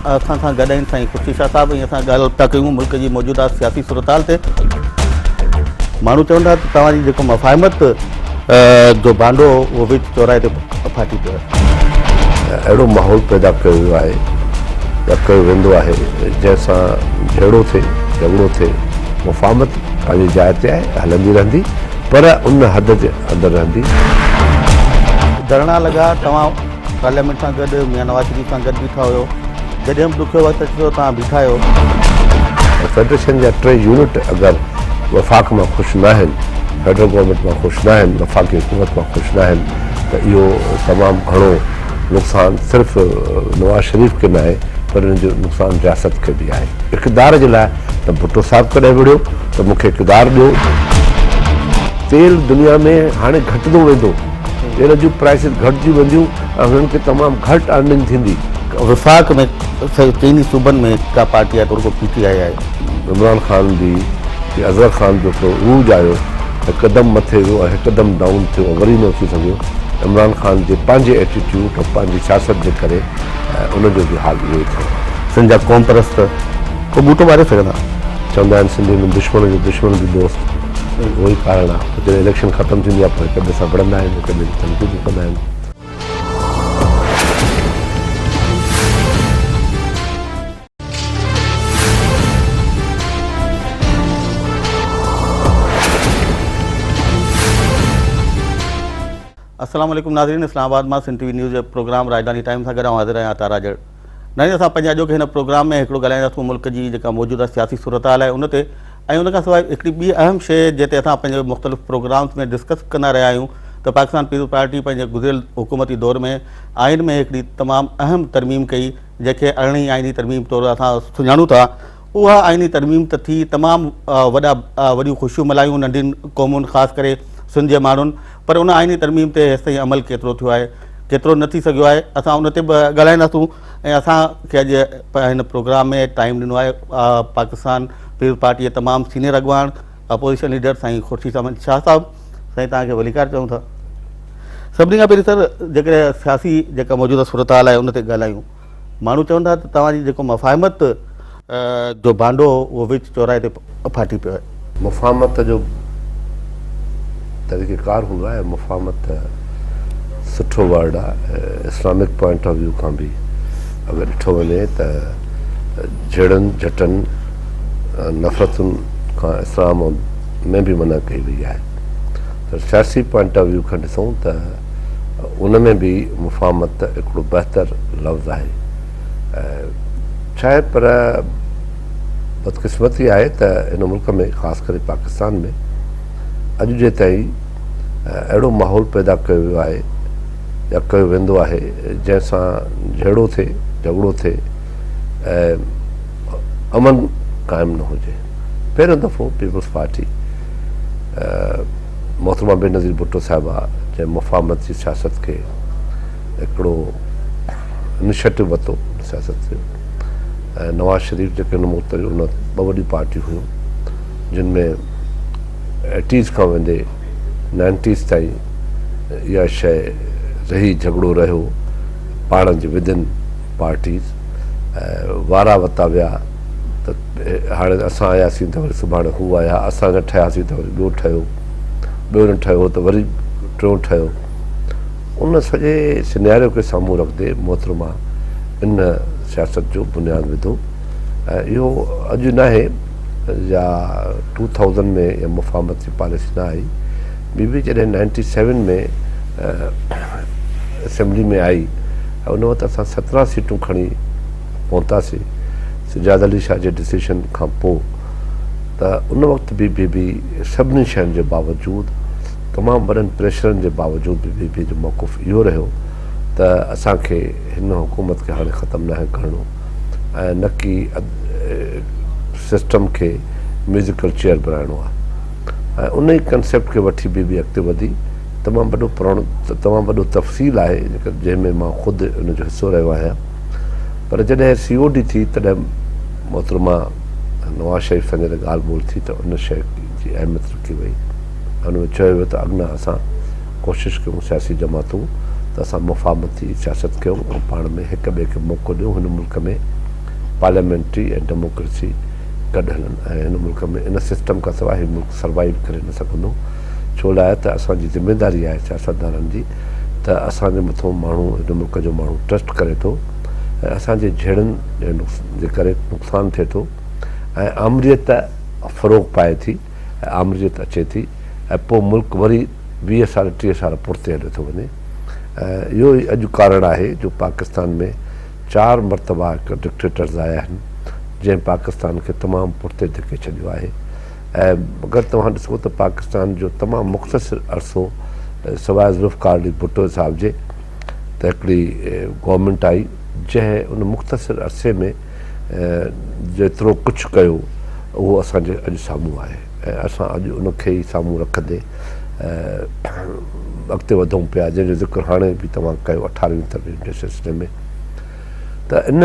اسان سان گڏ آهن سائين خورشيد شاهه صاحب ۽ اسان ڳالهه پيا ڪيون ملڪ جي موجوده سياسي صورتحال تي. ماڻهو چون ٿا ته توهان جي جيڪو مفاهمت جو بانڊو هو اهو وچ چوراهي تي ڦاٽي پيو آهي. اهڙو ماحول پيدا ڪيو ويو آهي يا ڪيو ويندو آهي جنهن سان جهيڙو ٿئي، جهڳڙو ٿئي، مفاهمت پنهنجي جاء تي آهي، هلندي رهندي پر ان حد جي اندر رهندي. ڌرڻا لڳا، توهان پارليامينٽ سان گڏ ميان نواز شريف سان گڏ بيٺا هيو، جڏهن به ڏکيو وقت اچي ٿو توهان بيٺا آهيو. فيڊريشن جا ٽي يونٽ اگر وفاق مان خوش ناهن، فيڊرل گورنمينٽ مان خوش ناهن، وفاقي حڪومت مان خوش ناهن ته اهو تمام گهڻو نقصان صرف نواز شريف کي ناهي پر ان جو نقصان رياست کي به آهي. اقتدار جي لاء نه ڀٽو صاحب ڪڏهن وڙهيو ته مون کي اقتدار ڏيو. تيل دنيا ۾ هاڻي گهٽندو ويندو. تيل جون پرائسز گهٽجي وينديون ۽ هنن کي تمام گهٽ ارننگ ٿيندي. وفاق ۾ چئني صوبن ۾ ڪا پارٽي آهي ته رڳو پي ٽي آء آهي. عمران خان به يا اصغر خان جو هڪڙو عروج آيو، هڪدم مٿي ويو ۽ هڪدم ڊائون ٿيو ۽ وري نه اٿي سگهيو. عمران خان جي پنهنجي ايٽيٽيوڊ ۽ پنهنجي سياست جي ڪري ان جو به حال اهو ئي ٿيو. سنڌ جا قومپرست ڪو ٻوٽو ٻاري سگهندا؟ چوندا آهن سنڌي ۾ دشمن جو دشمن به دوست. اهو ئي ڪارڻ آهي ته جڏهن اليڪشن ختم ٿيندي آهي پوء هڪ ٻئي سان وڙهندا آهن هڪ ٻئي تي تنقيدون ڪندا آهن. السلام عليڪم ناظرين اسلام آباد مان سنڌ ٽي وي نيوز جي پروگرام راڄڌاني ٽائيم سان گڏ آئون حاضر آهيان عطا راڄڙ. ناظرين اسان پنهنجي اڄوڪي هن پروگرام ۾ هڪڙو ڳالهائينداسون ملڪ جي جيڪا موجوده سياسي صورتحال آهي ان تي ۽ ان کان سواء هڪڙي ٻي اهم شيء جنهن تي اسان پنهنجي مختلف پروگرامز ۾ ڊسڪس ڪندا رهيا آهيون ته پاڪستان پيپلز پارٽي پنهنجي گذريل حڪومتي دور ۾ آئين ۾ هڪڙي تمام اهم ترميم ڪئي جنهن کي ارڙهين آئيني ترميم طور اسان سڃاڻون ٿا اها آئيني ترميم ته ٿي تمام وڏا وڏيون خوشيون ملهايون ننڍين قومن خاص ڪري سنڌ جي ماڻهن پر ان آئيني ترميم تي هيستائين عمل ڪيترو ٿيو آهي ڪيترو نه ٿي سگهيو آهي اسان ان تي به ڳالهائينداسون ۽ اسان کي اڄ هن پروگرام ۾ ٽائيم ڏنو آهي پاڪستان پيپلز پارٽي جي تمام سينيئر اڳواڻ اپوزيشن ليڊر سائين خورشيد احمد شاهه صاحب سائين توهان کي ڀليڪار چئون ٿا سڀني کان پهرين سر جيڪڏهن سياسي جيڪا موجوده صورتحال آهي ان تي ڳالهايون ماڻهو چون ٿا ته توهان جي جيڪو مفاهمت جو بانڊو هو اهو وچ چوراهي تي ڦاٽي پيو آهي. مفاهمت جو طريقه ڪار هوندو آهي مفاهمت سٺو ورڊ آهي اسلامڪ پوائنٽ آف ويو کان به اگر ڏٺو وڃي ته جهيڙن جهٽن نفرتن کان اسلام ۾ به منع ڪئي وئي آهي ته سياسي پوائنٽ آف ويو کان ڏسون ته ان ۾ به مفاهمت هڪڙو بهتر لفظ آهي. ڇا آهي پر بدقسمتي آهي ته هن ملڪ ۾ خاص ڪري پاڪستان ۾ اڄ جي تائين اهڙو ماحول پيدا ڪيو ويو آهي يا ڪيو ويندو آهي جنهن سان جهيڙو ٿئي، جهڳڙو ٿئي ۽ امن قائم نه هجي. پهريون دفعو پيپلز پارٽي محترمه بينظير ڀٽو صاحبه جنهن مفاهمت جي سياست کي هڪڙو انيشيٽو ورتو سياست جو ۽ نواز شريف جيڪي ان مختلف ان ٻه وڏيون پارٽيون هيون جن ۾ ايٽيز کان ويندي نائنٽيز تائين اها شيء رهي جهڳڙو رهيو پاڻ جي ودن پارٽيز وارا وتا ويا ته هاڻي اسان آياسين ته وري سڀاڻي هو آيا، اسان نه ٺهياسين ته وري ٻيو ٺهيو، ٻيو نه ٺهيو ته وري ٽيون ٺهيو. ان سڄي سيناريو کي سامهون رکندي محترمه ان سياست جو بنياد وڌو ۽ اهو اڄ ناهي يا ٽو ٿائوزنڊ ۾ يا مفاهمت جي پاليسي نه آئي. بي بي جڏهن نائنٽي سيون ۾ اسيمبلي ۾ آئي ۽ ان وقت اسان سترهن سيٽون کڻي پهتاسين سجاد علي شاهه جي ڊسيشن کان پوء ته ان وقت به بي بي سڀني شين جي باوجود تمام وڏن پريشرن جي باوجود به بي بي جو موقف اهو رهيو ته اسان کي هن حڪومت کي هاڻي ختم ناهي ڪرڻو ۽ نه ڪي سسٽم کي ميوزيڪل چيئر بڻائڻو آهي ۽ ان ئي ڪنسيپٽ کي وٺي بي بي اڳتي وڌي تمام وڏو پراڻو تمام وڏو تفصيل آهي جنهن ۾ مان خود ان جو حصو رهيو آهيان پر جڏهن سي او ڊي ٿي تڏهن محترمه نواز شريف سان جڏهن ڳالهه ٻولهه ٿي ته ان شيء جي اهميت رکي وئي ۽ ان ۾ چيو ويو ته اڳنا اسان ڪوشش ڪيون سياسي جماعتون ته اسان مفاهمتي سياست ڪيون ۽ پاڻ ۾ هڪ ٻئي کي موقعو ڏيون هن ملڪ ۾ پارليامينٽري ۽ ڊيموڪريسي گڏ هلن ۽ هن ملڪ ۾ ان سسٽم کان سواء هي ملڪ سروائيو ڪري نه سگهندو ڇو لاء ته اسان جي ذميداري آهي سياستدانن جي ته اسان جي مٿو ماڻهو هن ملڪ جو ماڻهو ٽرسٽ ڪري ٿو ۽ اسان جي جهيڙن جي ڪري نقصان ٿئي ٿو ۽ آمريت فروغ پائي ٿي ۽ آمريت اچي ٿي ۽ پوء ملڪ وري 20 سال 30 سال پٺتي هليو ٿو وڃي ۽ اهو ئي اڄ ڪارڻ آهي جو پاڪستان ۾ چار مرتبا هڪ ڊڪٽيٽرز آيا آهن جنهن پاڪستان کي تمام پٺتي ڌڪي ڇڏيو آهي ۽ اگر توهان ڏسو ته پاڪستان جو تمام مختصر عرصو سواء ذوالفقار علي ڀٽو صاحب جي ته هڪڙي گورنمينٽ آئي جنهن ان مختصر عرصي ۾ جيترو ڪجهه ڪيو اهو اسان جي اڄ سامهون آهي ۽ اسان اڄ ان کي ئي سامهون رکندي اڳتي وڌون پيا جنهن جو ذڪر هاڻي به توهان ڪيو اٺارهوين ترميم جي سلسلي ۾ ته ان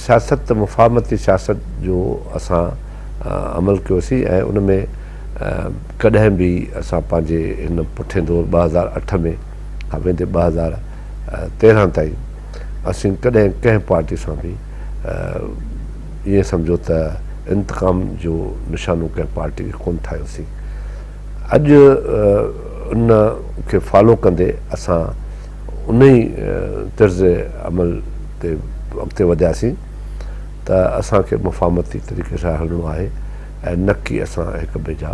سياست مفاهمتي سياست جو اسان عمل ڪيوسين ۽ ان ۾ ڪڏهن به اسان پنهنجي هن پٺين دور 2008 ۾ کان ويندي 2013 تائين اسين ڪڏهن ڪنهن پارٽي سان به ائين سمجهو ته انتقام جو نشانو ڪنهن پارٽي کي ڪونه ٺاهيوسين. اڄ ان کي فالو ڪندي اسان ان ئي طرز عمل تي اڳتي وڌياسين ته اسان کي مفاهمتي طريقي سان هلڻو آهي ۽ نه ڪي اسان هڪ ٻئي جا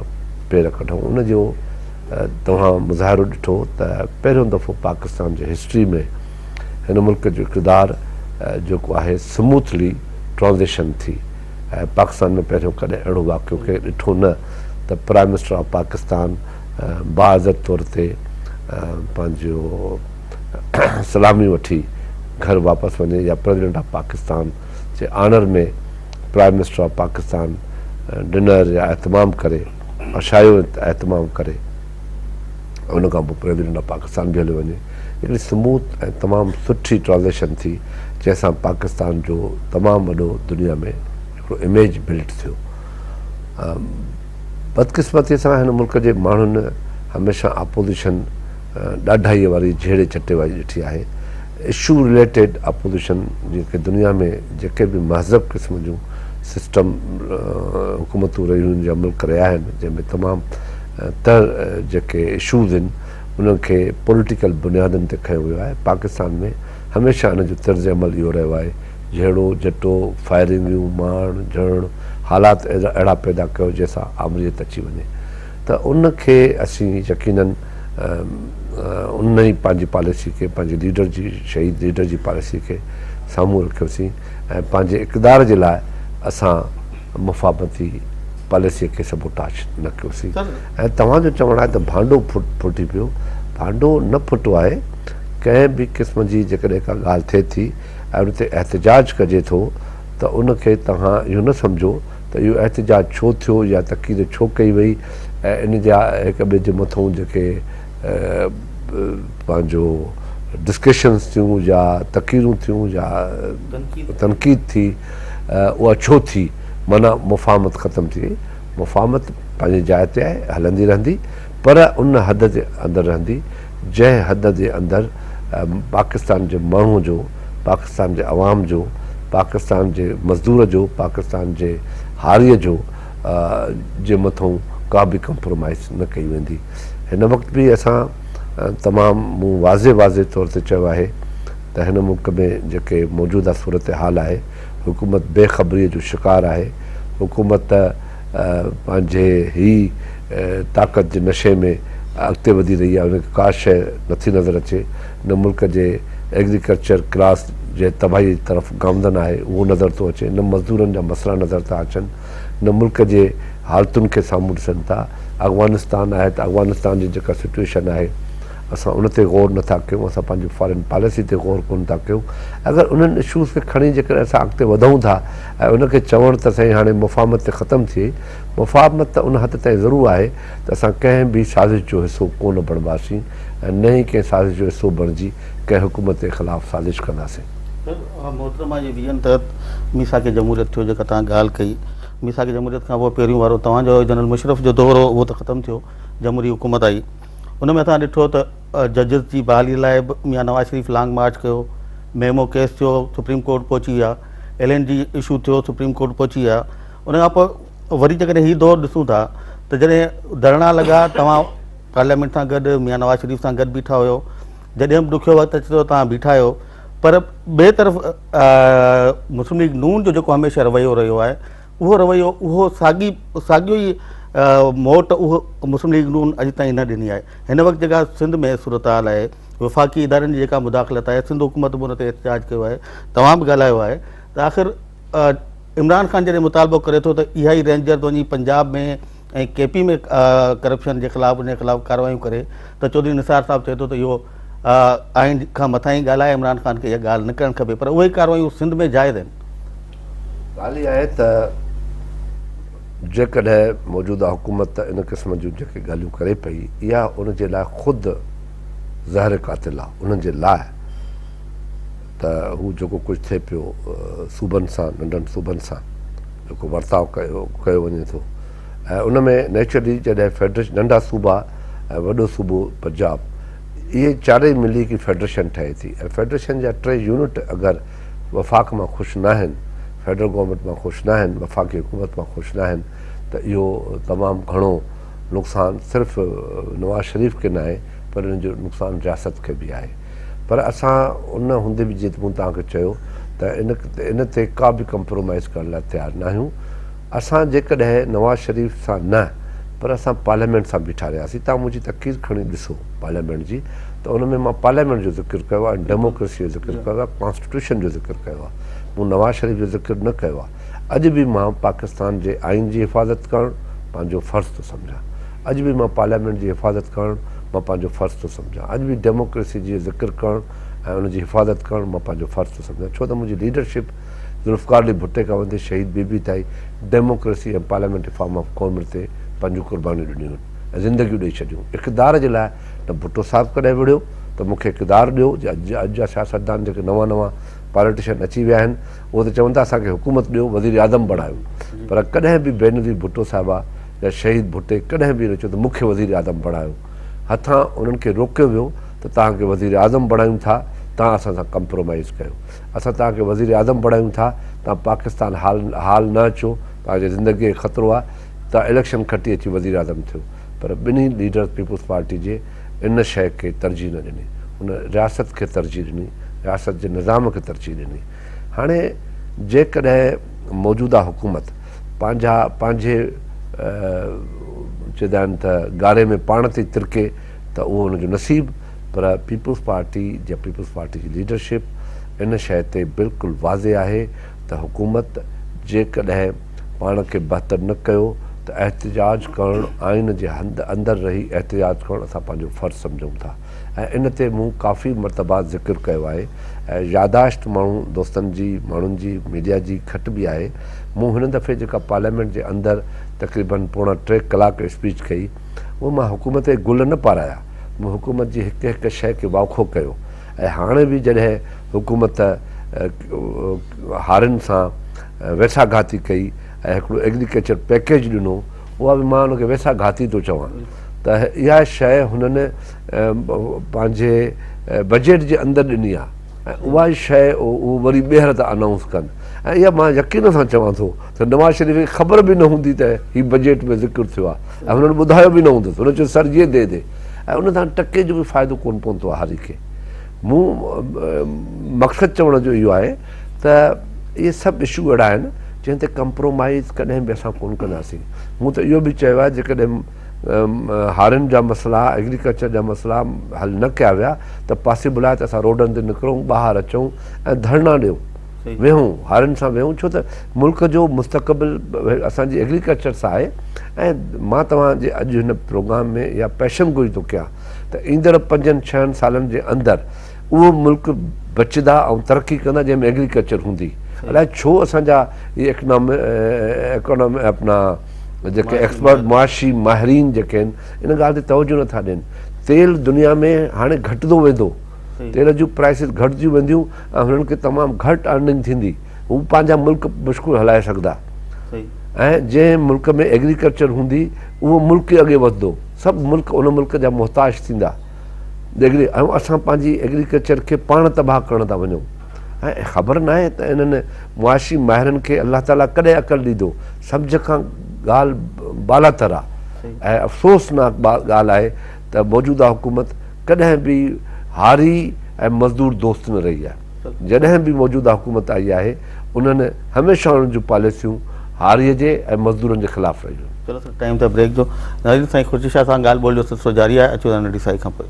پير ڪڍون. ان جو توهان مظاهرو ڏٺو ته پهريون دفعو پاڪستان جي هسٽري ۾ هن ملڪ جو اقتدار جيڪو آهي سموٿلي ٽرانزيشن ٿي ۽ پاڪستان ۾ پهريون ڪڏهن اهڙو واقعو ڪنهن ڏٺو نه ته پرائم منسٽر آف پاڪستان باعزت طور تي پنهنجو سلامي وٺي گهر واپس وڃي يا پريزيڊنٽ آف پاڪستان جي honour ۾ prime minister of Pakistan dinner يا اهتمام ڪري عشايو اهتمام ڪري ان کان پوء پريزيڊنٽ آف پاڪستان به هليو وڃي. هڪڙي سموٿ ۽ تمام سٺي ٽرانزيشن ٿي جنهن سان پاڪستان جو تمام وڏو دنيا ۾ هڪڙو اميج بلڊ ٿيو. بدقسمتي سان هن ملڪ جي ماڻهن هميشه اپوزيشن ڏاڍائي واري جهيڙي چٽي واري ڏٺي آهي. اشو رليٽيڊ اپوزيشن جيڪي دنيا ۾ جيڪي به مهذب قسم جون سسٽم حڪومتون رهيون يا ملڪ رهيا آهن جنهن ۾ تمام تر جيڪي اشوز آهن انهن کي پوليٽيڪل بنيادن تي کنيو ويو آهي. پاڪستان ۾ هميشه ان جو طرز عمل اهو رهيو آهي جهيڙو، جهٽو، فائرنگيون، مارڻ، جهڻڻ، حالات اهڙا پيدا ڪيو جنهن سان آمريت اچي وڃي ته ان کي اسين يقينن ان ئي پنهنجي پاليسي کي پنهنجي ليڊر جي شهيد ليڊر جي پاليسي کي سامهون رکيوسين ۽ پنهنجي اقتدار جي لاء اسان مفاهمتي پاليسيء کي سبوتاژ نه ڪيوسين ۽ توهان جو چوڻ آهي ته ڀانڊو ڦٽي پيو، ڀانڊو نه ڦٽو آهي، ڪنهن به قسم جي جيڪڏهن ڪا ڳالهه ٿئي ٿي ۽ ان تي احتجاج ڪجي ٿو ته ان کي توهان اهو نه سمجهو ته اهو احتجاج ڇو ٿيو يا تقرير ڇو ڪئي وئي ۽ ان جا هڪ ٻئي جي مٿئون جيڪي پنهنجو ڊسڪشنز ٿيون يا تقريرون ٿيون يا تنقيد ٿي اها ڇو ٿي معنيٰ مفاهمت ختم ٿي وئي. مفاهمت پنهنجي جاء تي آهي، هلندي رهندي پر ان حد جي اندر رهندي جنهن حد جي اندر پاڪستان جي ماڻهو جو، پاڪستان جي عوام جو، پاڪستان جي مزدور جو، پاڪستان جي هاريء جو جي مٿئون ڪا به ڪمپرومائيز نه ڪئي ويندي. هن وقت به اسان تمام مون واضح واضح طور تي چيو آهي ته هن ملڪ ۾ جيڪي موجوده صورتحال آهي حڪومت بي خبريء جو شڪار آهي، حڪومت پنهنجي هي طاقت جي نشي ۾ اڳتي وڌي رهي آهي، ان کي ڪا شيء نٿي نظر اچي، نه ملڪ جي ايگريڪلچر ڪلاس جي تباهيء جي طرف گامزن آهي اهو نظر ٿو اچي، نه مزدورن جا مسئلا نظر ٿا اچن، نه ملڪ جي حالتن کي سامهون ڏسن ٿا، افغانستان آهي ته افغانستان جي جيڪا سچوئيشن آهي اسان ان تي غور نه ٿا ڪيون، اسان پنهنجي فارين پاليسي تي غور ڪونه ٿا ڪيون، اگر انهن اشوز کي کڻي جيڪڏهن اسان اڳتي وڌون ٿا ۽ ان کي چوڻ ته سائين هاڻي مفاهمت تي ختم ٿئي، مفاهمت ته ان حد تائين ضرور آهي ته اسان ڪنهن به سازش جو حصو ڪونه بڻباسين ۽ نه ئي ڪنهن سازش جو حصو بڻجي ڪنهن حڪومت جي خلاف سازش ڪنداسين. سر محترمه جي ويزن تحت ميثاق جمهوريت ٿيو جيڪا توهان ڳالهه ڪئي، ميثاق جمهوريت کان پوء پهريون وارو توهان جو جنرل مشرف جو دور هو اهو ته ختم ٿيو، جمهوري حڪومت آئي. ان ۾ اسان ڏٺو ته ججز جي بحالي لاء به ميان نواز شريف لانگ مارچ ڪيو، ميمو ڪيس ٿيو، سپريم ڪورٽ پهچي ويا، ايل اين جي اشو ٿيو سپريم ڪورٽ پهچي ويا ان کان پوء وري جيڪڏهن هي دور ڏسون ٿا ته جڏهن ڌرڻا لڳا توهان پارليامينٽ سان گڏ ميان نواز شريف سان گڏ بيٺا هيو جڏهن به ڏکيو وقت اچي ٿو توهان بيٺا آهيو پر ٻئي طرف مسلم ليگ نون جو جيڪو هميشه رويو رهيو آهي اهو رويو اهو ساڳي ساڳيو ئي موٽ اهو مسلم ليگ نون اڄ تائين نه ڏني آهي هن وقت جيڪا سنڌ ۾ صورتحال آهي وفاقي ادارن جي جيڪا مداخلت آهي سنڌ حڪومت به ان تي احتجاج ڪيو آهي توهان به ڳالهايو آهي ته آخر عمران خان جڏهن مطالبو ڪري ٿو ته اها ئي رينجر وڃي پنجاب ۾ ۽ ڪي پي ۾ ڪرپشن جي خلاف ان جي خلاف ڪارروايون ڪري ته چوڌري نثار صاحب چئي ٿو ته اهو آئين کان مٿانهين ڳالهه آهي عمران خان کي اها ڳالهه نه ڪرڻ کپي پر اهي ڪارروايون سنڌ ۾ جائز آهن. ڳالهه اها آهي ته جيڪڏهن موجوده حڪومت ان قسم جون جيڪي ڳالهيون ڪري پئي اها ان جي لاء خود زهر قاتل آهي انهن جي لاء ته هو جيڪو ڪجهه ٿئي پيو صوبن سان ننڍن صوبن سان جيڪو ورتاء ڪيو ڪيو وڃي ٿو ۽ ان ۾ نيچرلي جڏهن فيڊريشن ننڍا صوبا ۽ وڏو صوبو پنجاب اهي چارئي ملي هڪ فيڊريشن ٺهي ٿي ۽ فيڊريشن جا ٽي يونٽ اگر وفاق مان خوش ناهن فيڊرل گورنمينٽ مان خوش ناهن وفاقي حڪومت مان خوش ناهن ته اهو تمام گهڻو نقصان صرف نواز شريف کي ناهي پر ان جو نقصان رياست کي به آهي پر اسان ان هوندي به جيئن مون توهان کي چيو ته ان ان تي ڪا به ڪمپرومائز ڪرڻ لاء تيار ناهيون اسان جيڪڏهن نواز شريف سان نه پر اسان پارليامينٽ سان بيٺا رهياسين توهان منهنجي تقرير کڻي ڏسو پارليامينٽ جي ته ان ۾ مان پارليامينٽ جو ذڪر ڪيو آهي ڊيموڪريسي جو ذڪر ڪيو آهي ڪانسٽيٽيوشن جو ذڪر ڪيو آهي مون نواز شريف جو ذڪر نه ڪيو آهي اڄ به مان پاڪستان جي آئين جي حفاظت ڪرڻ پنهنجو فرض ٿو سمجهان. اڄ به مان پارليامينٽ جي حفاظت ڪرڻ مان پنهنجو فرض ٿو سمجهان. اڄ به ڊيموڪريسي جي ذڪر ڪرڻ ۽ ان جي حفاظت ڪرڻ مان پنهنجو فرض ٿو سمجهان ڇو ته منهنجي ليڊرشپ ذوالفقار علي ڀٽي کان وٺي شهيد بي بي تائين democracy ۽ parliamentary form of government تي پنهنجون قربانيون ڏنيون آهن ۽ زندگيون ڏئي ڇڏيون. اقتدار جي لاء نه ڀٽو صاحب ڪڏهن وڙهيو ته مون کي اقتدار ڏيو جي اڄ جا سياستدان جيڪي نوان نوان پاليٽيشن اچي ويا آهن اهي ته چون ٿا اسان کي حڪومت ڏيو وزير اعظم بڻايو پر ڪڏهن به بينظير ڀٽو صاحبه يا شهيد ڀٽي ڪڏهن به نه چيو ته مون کي وزير اعظم بڻايو هٿان انهن کي روڪيو ويو ته توهان کي وزير اعظم بڻايون ٿا توهان اسان سان ڪمپرومائز ڪيو اسان توهان کي وزير اعظم بڻايون ٿا توهان پاڪستان حال حال نه اچو توهان جي زندگي کي خطرو آهي توهان اليڪشن کٽي اچي وزير اعظم ٿيو پر ٻنهي ليڊرز پيپلز پارٽي جي ان شيء کي ترجيح نه ڏني ان رياست کي ترجيح ڏني رياست جي نظام کي ترجيح ڏني هاڻي جيڪڏهن موجوده حڪومت پنهنجا پنهنجي چوندا آهن ته گاري ۾ پاڻ تي ترڪي ته اهو ان جو نصيب پر پيپلز پارٽي يا پيپلز پارٽي جي ليڊرشپ ان شيء تي بلڪل واضح آهي ته حڪومت جيڪڏهن پاڻ کي بهتر نه ڪيو ته احتجاج ڪرڻ آئين جي اندر رهي احتجاج ڪرڻ اسان پنهنجو فرض سمجهون ٿا ۽ ان تي مون ڪافي مرتبه ذڪر ڪيو آهي ۽ ياداشت ماڻهو دوستن جي ماڻهن جي ميڊيا جي گهٽ به آهي مون هن دفعي جيڪا پارليامينٽ جي اندر تقريبن پوڻا ٽي ڪلاڪ اسپيچ ڪئي اهو مان حڪومت کي گل نه پارايا مون حڪومت جي هڪ هڪ شيء کي واکو ڪيو ۽ هاڻي به جڏهن حڪومت هارين سان ويساهه گهاتي ڪئي ۽ هڪڙو ايگريڪلچر پيڪيج ڏنو اها به مان ان کي ويساهه گهاتي ٿو چوان ته اها شيء هنن پنهنجي بجيٽ جي اندر ڏني آهي ۽ اها ئي شيء اهو وري ٻيهر ٿا انائونس ڪن ۽ اها مان يقين سان چوان ٿو ته نواز شريف کي خبر به نه هوندي ته هي بجيٽ ۾ ذڪر ٿيو آهي ۽ هنن ٻڌايو به نه هوندس هن چيو سر يي the the ۽ ان سان ٽڪي جو به فائدو ڪونه پهتو آهي هاري کي مون مقصد چوڻ جو اهو آهي ته اهي سڀ اشو اهڙا آهن جنهن تي ڪمپرومائز ڪڏهن به اسان ڪونه ڪنداسين مون ته اهو به چيو آهي جيڪڏهن هارين جا مسئلا ايگريڪلچر جا مسئلا حل نه ڪيا ويا ته پاسيبل آهي ته اسان روڊن تي نڪرون ٻاهر اچون ۽ ڌرڻا ڏيون ويهون هارين سان ويهون ڇو ته ملڪ جو مستقبل اسان جي ايگريڪلچر سان آهي ۽ مان توهان جي اڄ هن پروگرام ۾ اها پيشن گوئي ٿو ڪيان ته ايندڙ پنجن ڇهن سالن جي اندر اهو ملڪ بچدا ۽ ترقي ڪندا جنهن ۾ ايگريڪلچر هوندي الائي ڇو اسان جا اهي ايڪانامي اپنا جيڪي ايڪسپرٽ معاشي ماهرين جيڪي آهن ان ڳالهه تي توجه نٿا ڏين تيل دنيا ۾ هاڻي گهٽندو ويندو تيل جون پرائسز گهٽجي وينديون ۽ هنن کي تمام گهٽ ارننگ ٿيندي هو پنهنجا ملڪ مشڪل هلائي سگهندا ۽ جنهن ملڪ ۾ ايگريڪلچر هوندي اهو ملڪ ئي اڳي وڌندو سڀ ملڪ ان ملڪ جا محتاج ٿيندا ۽ اسان پنهنجي ايگريڪلچر کي پاڻ تباهه ڪرڻ ٿا وڃون ۽ خبر ناهي ته انهن معاشي ماهرن کي الله تعاليٰ ڪڏهن عقل ڏيندو، سمجهه کان ڳالهه بالاتر آهي ۽ افسوسناڪ ڳالهه آهي ته موجوده حڪومت ڪڏهن به هاري ۽ مزدور دوست نه رهي آهي. جڏهن به موجوده حڪومت آئي آهي انهن هميشه انهن جون پاليسيون هاري جي ۽ مزدورن جي خلاف رهيون. چلو سر ٽائيم ته بريڪ جو ناظرين سائين خورشيد شاهه سان ڳالهه ٻولهه جو سلسلو جاري آهي اچو ته ننڍي سائي کان پوء.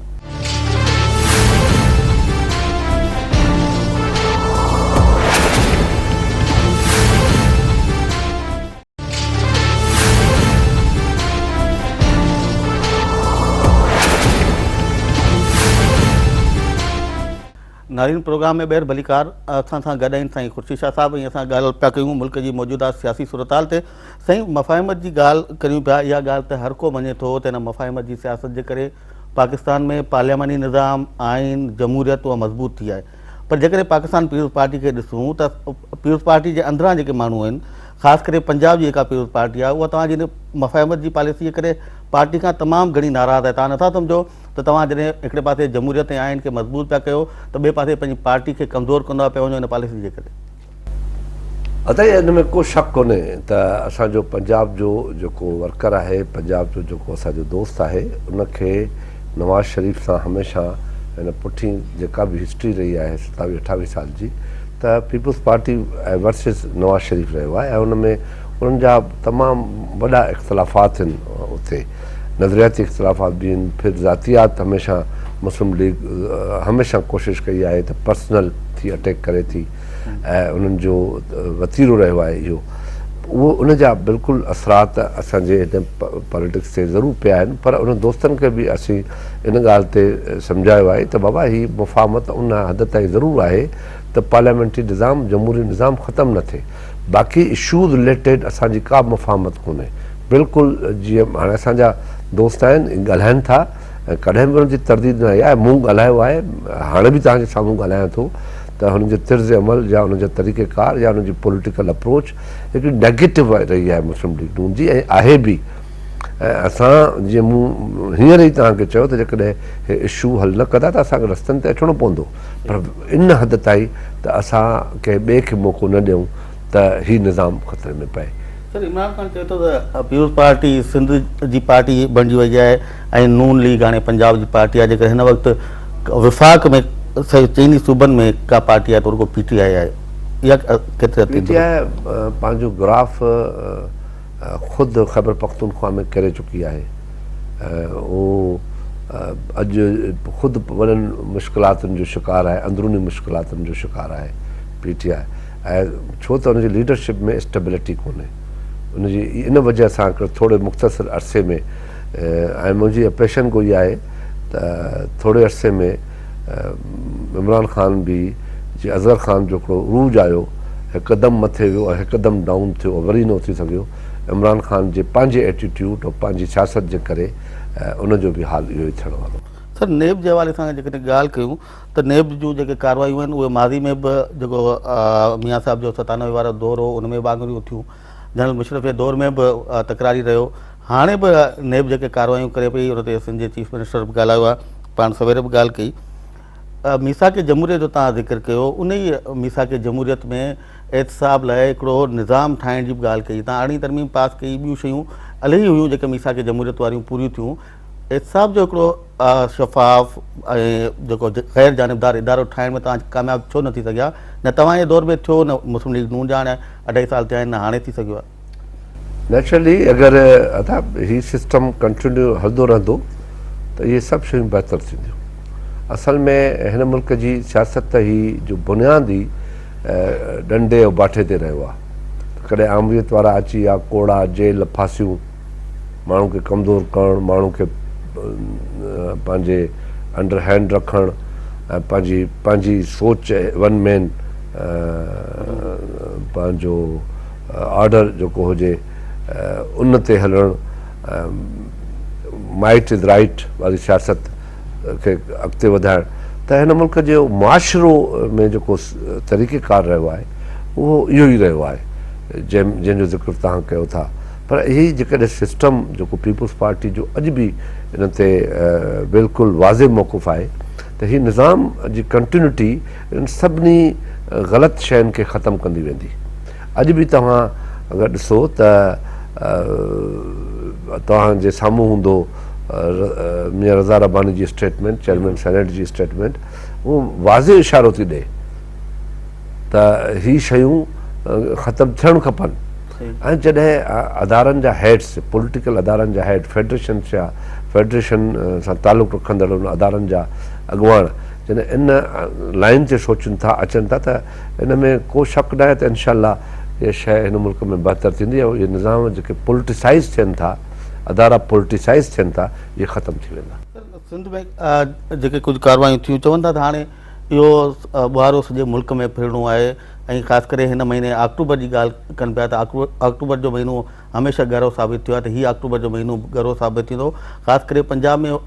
نارين پروگرام ۾ ٻيهر ڀليڪار اسان سان گڏ آهن سائين خورشيد شاهه صاحب ۽ اسان ڳالهه پيا ڪيون ملڪ جي موجوده سياسي صورتحال تي سائين مفاهمت جي ڳالهه ڪريون پيا اها ڳالهه ته هر ڪو مڃي ٿو ته هن مفاهمت جي سياست جي ڪري پاڪستان ۾ پارلياماني نظام آئين جمهوريت اها مضبوط ٿي آهي پر جيڪڏهن پاڪستان پيپلز پارٽي کي ڏسون ته پيپلز پارٽي جي اندران جيڪي ماڻهو آهن خاص ڪري پنجاب جي جيڪا پيپلز پارٽي آهي اها توهان جي هن مفاهمت جي پاليسي جي ڪري پارٽي کان تمام گهڻي ناراض آهي توهان نٿا سمجهو ته توهان جڏهن هڪڙي پاسي جمهوريت ۽ آئين کي مضبوط پيا ڪيو ته ٻئي پاسي پنهنجي پارٽي کي ڪمزور ڪندا پيا وڃو ان پاليسي جي ڪري. ادا ان ۾ ڪو شڪ ڪونهي ته اسان جو پنجاب جو جيڪو ورڪر آهي پنجاب جو جيڪو اسان جو دوست آهي ان کي نواز شريف سان هميشه هن پٺين جيڪا به هسٽري رهي آهي ستاويهه اٺاويهه سال جي ته peoples party versus Nawaz Sharif رهيو آهي ۽ ان ۾ انهن جا تمام وڏا اختلافات آهن اتي نظرياتي اختلافات به آهن پھر ذاتيات هميشه مسلم ليگ هميشه ڪوشش ڪئي آهي ته پرسنل ٿي اٽيڪ ڪري ٿي ۽ انهن جو وتيرو رهيو آهي اهو اهو ان جا بلڪل اثرات اسان جي هن پاليٽڪس تي ضرور پيا آهن پر انهن دوستن کي به اسين ان ڳالهه تي سمجهايو آهي ته بابا هي مفاهمت ان حد تائين ضرور آهي ته پارليامينٽري نظام جمهوري نظام ختم نه ٿئي باقي اشوز رليٽيڊ اسان جي ڪا مفاهمت ڪونهي بلڪل جيئن هاڻي اسان جا دوست آهن ڳالهائن ٿا ۽ ڪڏهن به انهن جي ترديد نه آئي آهي مون ڳالهايو آهي هاڻي به توهان جي سامهون ڳالهايان ٿو ته هن جي طرز عمل يا ان جا طريقه ڪار يا ان جي پوليٽيڪل اپروچ هڪڙي نيگيٽو رهي آهي مسلم ليگ نون جي ۽ آهي به ۽ اسان جيئن مون هينئر ئي توهان کي چيو ته جيڪڏهن هي اشو حل نه ڪندا ته اسان کي رستن تي اچڻو پوندو پر ان حد تائين ته اسان ڪنهن ٻئي کي موقعو نه ڏيون ته هي نظام خطري ۾ پئي. سر عمران خان چئي ٿو ته پيپلز پارٽي سنڌ جي پارٽي بڻجي وئي آهي ۽ نون ليگ هاڻي پنجاب جي پارٽي آهي جيڪڏهن هن وقت وفاق ۾ چئني صوبن ۾ ڪا پارٽي آهي ته رڳو پي ٽي آء آهي اها ڪيتري حد پي ٽي آء پنهنجو گراف خود خيبر پختونخوا ۾ ڪري چڪي آهي اهو اڄ خود وڏن مشڪلاتن جو شڪار آهي اندروني مشڪلاتن جو شڪار آهي پي ٽي آء ۽ ڇو ته ان جي ليڊرشپ ۾ اسٽيبلٽي ڪونهي ان جي ان وجه سان هڪڙي ٿوري مختصر عرصي ۾ ۽ منهنجي اها پيشن گوئي آهي ته ٿوري عرصي ۾ عمران خان به جي اصغر خان جو هڪڙو عروج آيو هڪدم مٿي ويو ۽ هڪدم ڊائون ٿيو ۽ وري نه اٿي سگهيو عمران خان جي پنهنجي ايٽيٽيوڊ ۽ پنهنجي سياست جي ڪري ان جو به حال اهو ئي ٿيڻ وارو. سر نيب جي حوالي سان جيڪڏهن ڳالهه ڪيون ته نيب جون جيڪي ڪارروايون آهن اهي ماضي ۾ به جيڪو ميان صاحب جو 97 وارو دور هو ان ۾ به آڱريون اٿيون جنرل مشرف جي دور ۾ به تڪراري رهيو هاڻي به نيب جيڪي ڪارروايون ڪري پئي ان تي سنڌ جي چيف منسٽر به ڳالهايو آهي پاڻ سوير به ڳالهه ڪئي ميثاق جمهوريت جو توهان ذڪر ڪيو ان ئي ميثاق جمهوريت ۾ احتساب لاء هڪڙو نظام ٺاهڻ جي به ڳالهه ڪئي توهان ارڙهين ترميم پاس ڪئي ٻيون شيون الاهي هيون جيڪي ميثاق جمهوريت واريون پوريون ٿيون احتساب جو هڪڙو شفاف ۽ جيڪو غير جانبدار ادارو ٺاهڻ ۾ توهان ڪامياب ڇو نه ٿي سگهيا؟ نه توهان جي دور ۾ ٿيو نه مسلم ليگ نون جا هاڻي اڍائي سال ٿيا آهن نه هاڻي ٿي سگهيو آهي. نيچرلي اگر ادا هي سسٽم ڪنٽينيو هلندو رهندو ته اهي سڀ شيون بهتر ٿينديون. اصل ۾ هن ملڪ جي سياست هي جو بنياد ئي ڏنڊي ۽ باٺي تي رهيو آهي. ڪڏهن آمريت وارا اچي يا ڪوڙا، جيل، ڦاسيون، ماڻهو کي ڪمزور ڪرڻ، ماڻهو کي پنهنجي انڊر هينڊ رکڻ ۽ پنهنجي پنهنجي سوچ ون مين پنهنجو آرڊر جيڪو هجي ان تي هلڻ مائٽ از رائٽ واري سياست کي اڳتي وڌائڻ ته هن ملڪ جو معاشرو ۾ جيڪو طريقي ڪار رهيو آهي اهو اهو ئي رهيو آهي جنهن جو ذڪر توهان ڪيو ٿا پر هي جيڪڏهن سسٽم جيڪو پيپلز پارٽي جو اڄ به ان تي بلڪل واضح موقف آهي ته هي نظام جي ڪنٽينيوٽي انهن سڀني غلط شين کي ختم ڪندي ويندي. اڄ به توهان اگر ڏسو ته توهان جي سامهون هوندو ميان رضا رباني جي اسٽيٽمينٽ، چيئرمين سينيٽ جي اسٽيٽمينٽ، اهو واضح اشارو ٿي ڏئي ته هي شيون ختم ٿيڻ کپن ۽ جڏهن ادارن جا هيڊس، پوليٽيڪل ادارن جا هيڊ، فيڊريشن جا فيڊريشن سان تعلق رکندڙ ان ادارن جا اڳواڻ جڏهن ان لائين تي سوچن ٿا اچن ٿا ته ان ۾ ڪو شڪ ناهي ته انشاء الله اها شيء هن ملڪ ۾ بهتر ٿيندي ۽ اهي نظام جيڪي پوليٽيسائيز ٿين ٿا، ادارا پوليٽيسائيز ٿين ٿا، اهي ختم ٿي ويندا. سنڌ ۾ جيڪي ڪجهه ڪارروايون ٿيون چون ٿا ته هاڻي اهو ٻهارو سڄي ملڪ ۾ ڦرڻو آهي ۽ خاص ڪري هن مهيني آڪٽوبر جي ڳالهه ڪن پيا ته آڪٽوبر جو مهينو هميشه ڳرو ثابت ٿيو آهي ته هي آڪٽوبر جو مهينو به ڳرو ثابت ٿيندو خاص ڪري پنجاب ۾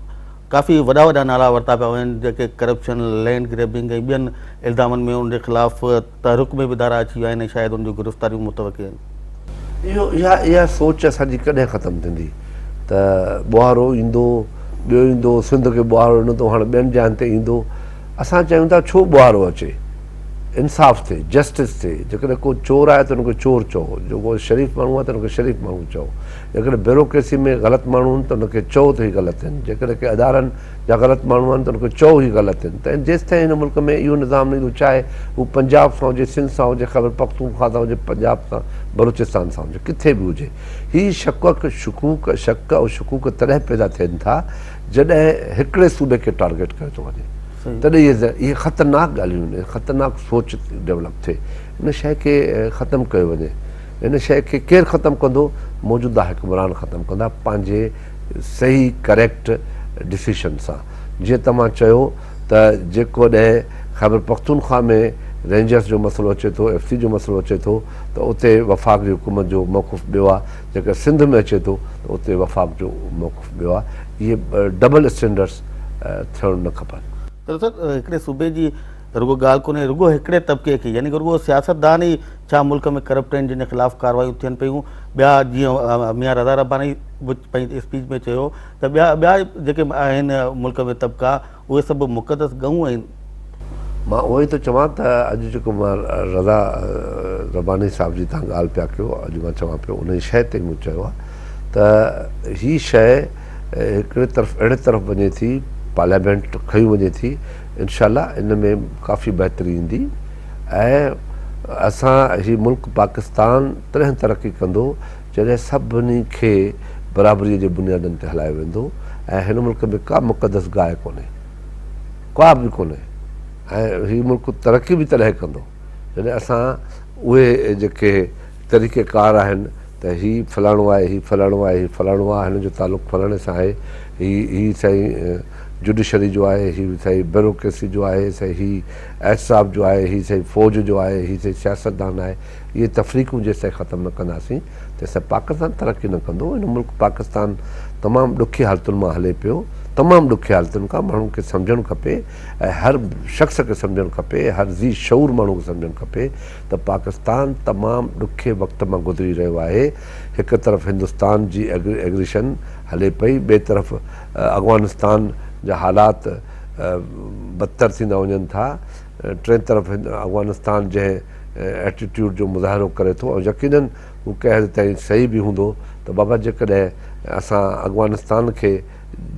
ڪافي وڏا وڏا نالا ورتا پيا وڃن جيڪي ڪرپشن، لينڊ گريبنگ ۽ ٻين الزامن ۾ ان جي خلاف تحرڪ ۾ به ادارا اچي ويا آهن ۽ شايد ان جون گرفتاريون متوقع آهن. اهو اها اها سوچ اسان جي ڪڏهن ختم ٿيندي ته ٻوهارو ايندو ٻيو ايندو سنڌ کي ٻوهارو ڏنو ته هاڻ ٻين جاين تي ايندو اسان چاهيون ٿا ڇو ٻوهارو اچي انصاف ٿئي جسٽس ٿئي جيڪڏهن ڪو چور آهي ته ان کي چور چئو جو ڪو شريف ماڻهو آهي ته ان کي شريف ماڻهو چئو جيڪڏهن بيوروڪريسي ۾ غلط ماڻهو آهن ته ان کي چئو ته هي غلط آهن جيڪڏهن ڪي ادارن جا غلط ماڻهو آهن ته ان کي چئو هي غلط آهن ته جيستائين هن ملڪ ۾ اهو نظام نه ايندو چاهي هو پنجاب سان هجي سنڌ سان هجي خيبر پختونخوا سان هجي پنجاب سان بلوچستان سان هجي ڪٿي به هجي هي شڪ شڪوڪ شڪ ۽ شڪوڪ تڏهن پيدا ٿين ٿا جڏهن هڪڙي صوبي کي ٽارگيٽ ڪيو ٿو وڃي تڏهن اهي خطرناڪ ڳالهيون آهن خطرناڪ سوچ ڊيولپ ٿئي ان شيء کي ختم ڪيو وڃي ان شيء کي ڪير ختم ڪندو؟ موجوده حڪمران ختم ڪندا پنهنجي صحيح ڪريڪٽ ڊسيشن سان. جيئن توهان چيو ته جيڪڏهن خيبرپختونخوا ۾ رينجرز جو مسئلو اچي ٿو، ايف سي جو مسئلو اچي ٿو ته اتي وفاق جي حڪومت جو موقف ٻيو آهي، جيڪڏهن سنڌ ۾ اچي ٿو ته اتي وفاق جو موقف ٻيو آهي. اهي ڊبل اسٽينڊرڊس ٿيڻ نه کپن. پر سر هڪڙي صوبي جي رڳو ڳالهه ڪونهي رڳو هڪڙي طبقي کي يعني رڳو سياستدان ئي ڇا ملڪ ۾ ڪرپٽ آهن جن جي خلاف ڪاروايون ٿين پيون ٻيا جيئن ميان رضا رباني به پنهنجي اسپيچ ۾ چيو ته ٻيا ٻيا جيڪي آهن ملڪ ۾ طبقا اهي سڀ مقدس ڳئون آهن. مان اهو ئي ٿو چوان ته اڄ جيڪو مان رضا رباني صاحب جي تان ڳالهه پيا ڪيو اڄ مان چوان پيو انهي شيء تي مون چيو آهي ته هي شيء هڪڙي طرف اهڙي طرف وڃي ٿي پارليامينٽ کنئي وڃي ٿي انشاء الله ان ۾ ڪافي بهتري ايندي ۽ اسان هي ملڪ پاڪستان تڏهن ترقي ڪندو جڏهن سڀني کي برابري جي بنيادن تي هلايو ويندو ۽ هن ملڪ ۾ ڪا مقدس گاهه ڪونهي ڪا به ڪونهي ۽ هي ملڪ ترقي به تڏهن ڪندو جڏهن اسان اهي جيڪي طريقه ڪار آهن ته هي فلاڻو آهي، هي فلاڻو آهي، هي فلاڻو آهي، هن جو تعلق فلاڻي سان آهي، هي هي سائين جڊيشري جو آهي، هي سائين بيوروڪريسي جو آهي، سائين هي احتساب جو آهي، هي سائين فوج جو آهي، هي سائين سياستدان آهي، اهي تفريقون جيستائين ختم نه ڪنداسين تيستائين پاڪستان ترقي نه ڪندو، هن ملڪ پاڪستان تمام ڏکي حالتن مان هلي پيو، تمام ڏکي حالتن کان ماڻهن کي سمجهڻ کپي ۽ هر شخص کي سمجهڻ کپي، هر ذي شعور ماڻهو کي سمجهڻ کپي ته پاڪستان تمام ڏکي وقت مان گذري رهيو آهي، هڪ طرف هندستان جي ايگريشن هلي پئي، ٻئي طرف افغانستان جا حالات بدتر ٿيندا وڃن ٿا، ٽئين طرف افغانستان جنهن ايٽيٽيوڊ جو مظاهرو ڪري ٿو ۽ يقينن هو ڪنهن حد تائين صحيح به هوندو ته بابا جيڪڏهن اسان افغانستان کي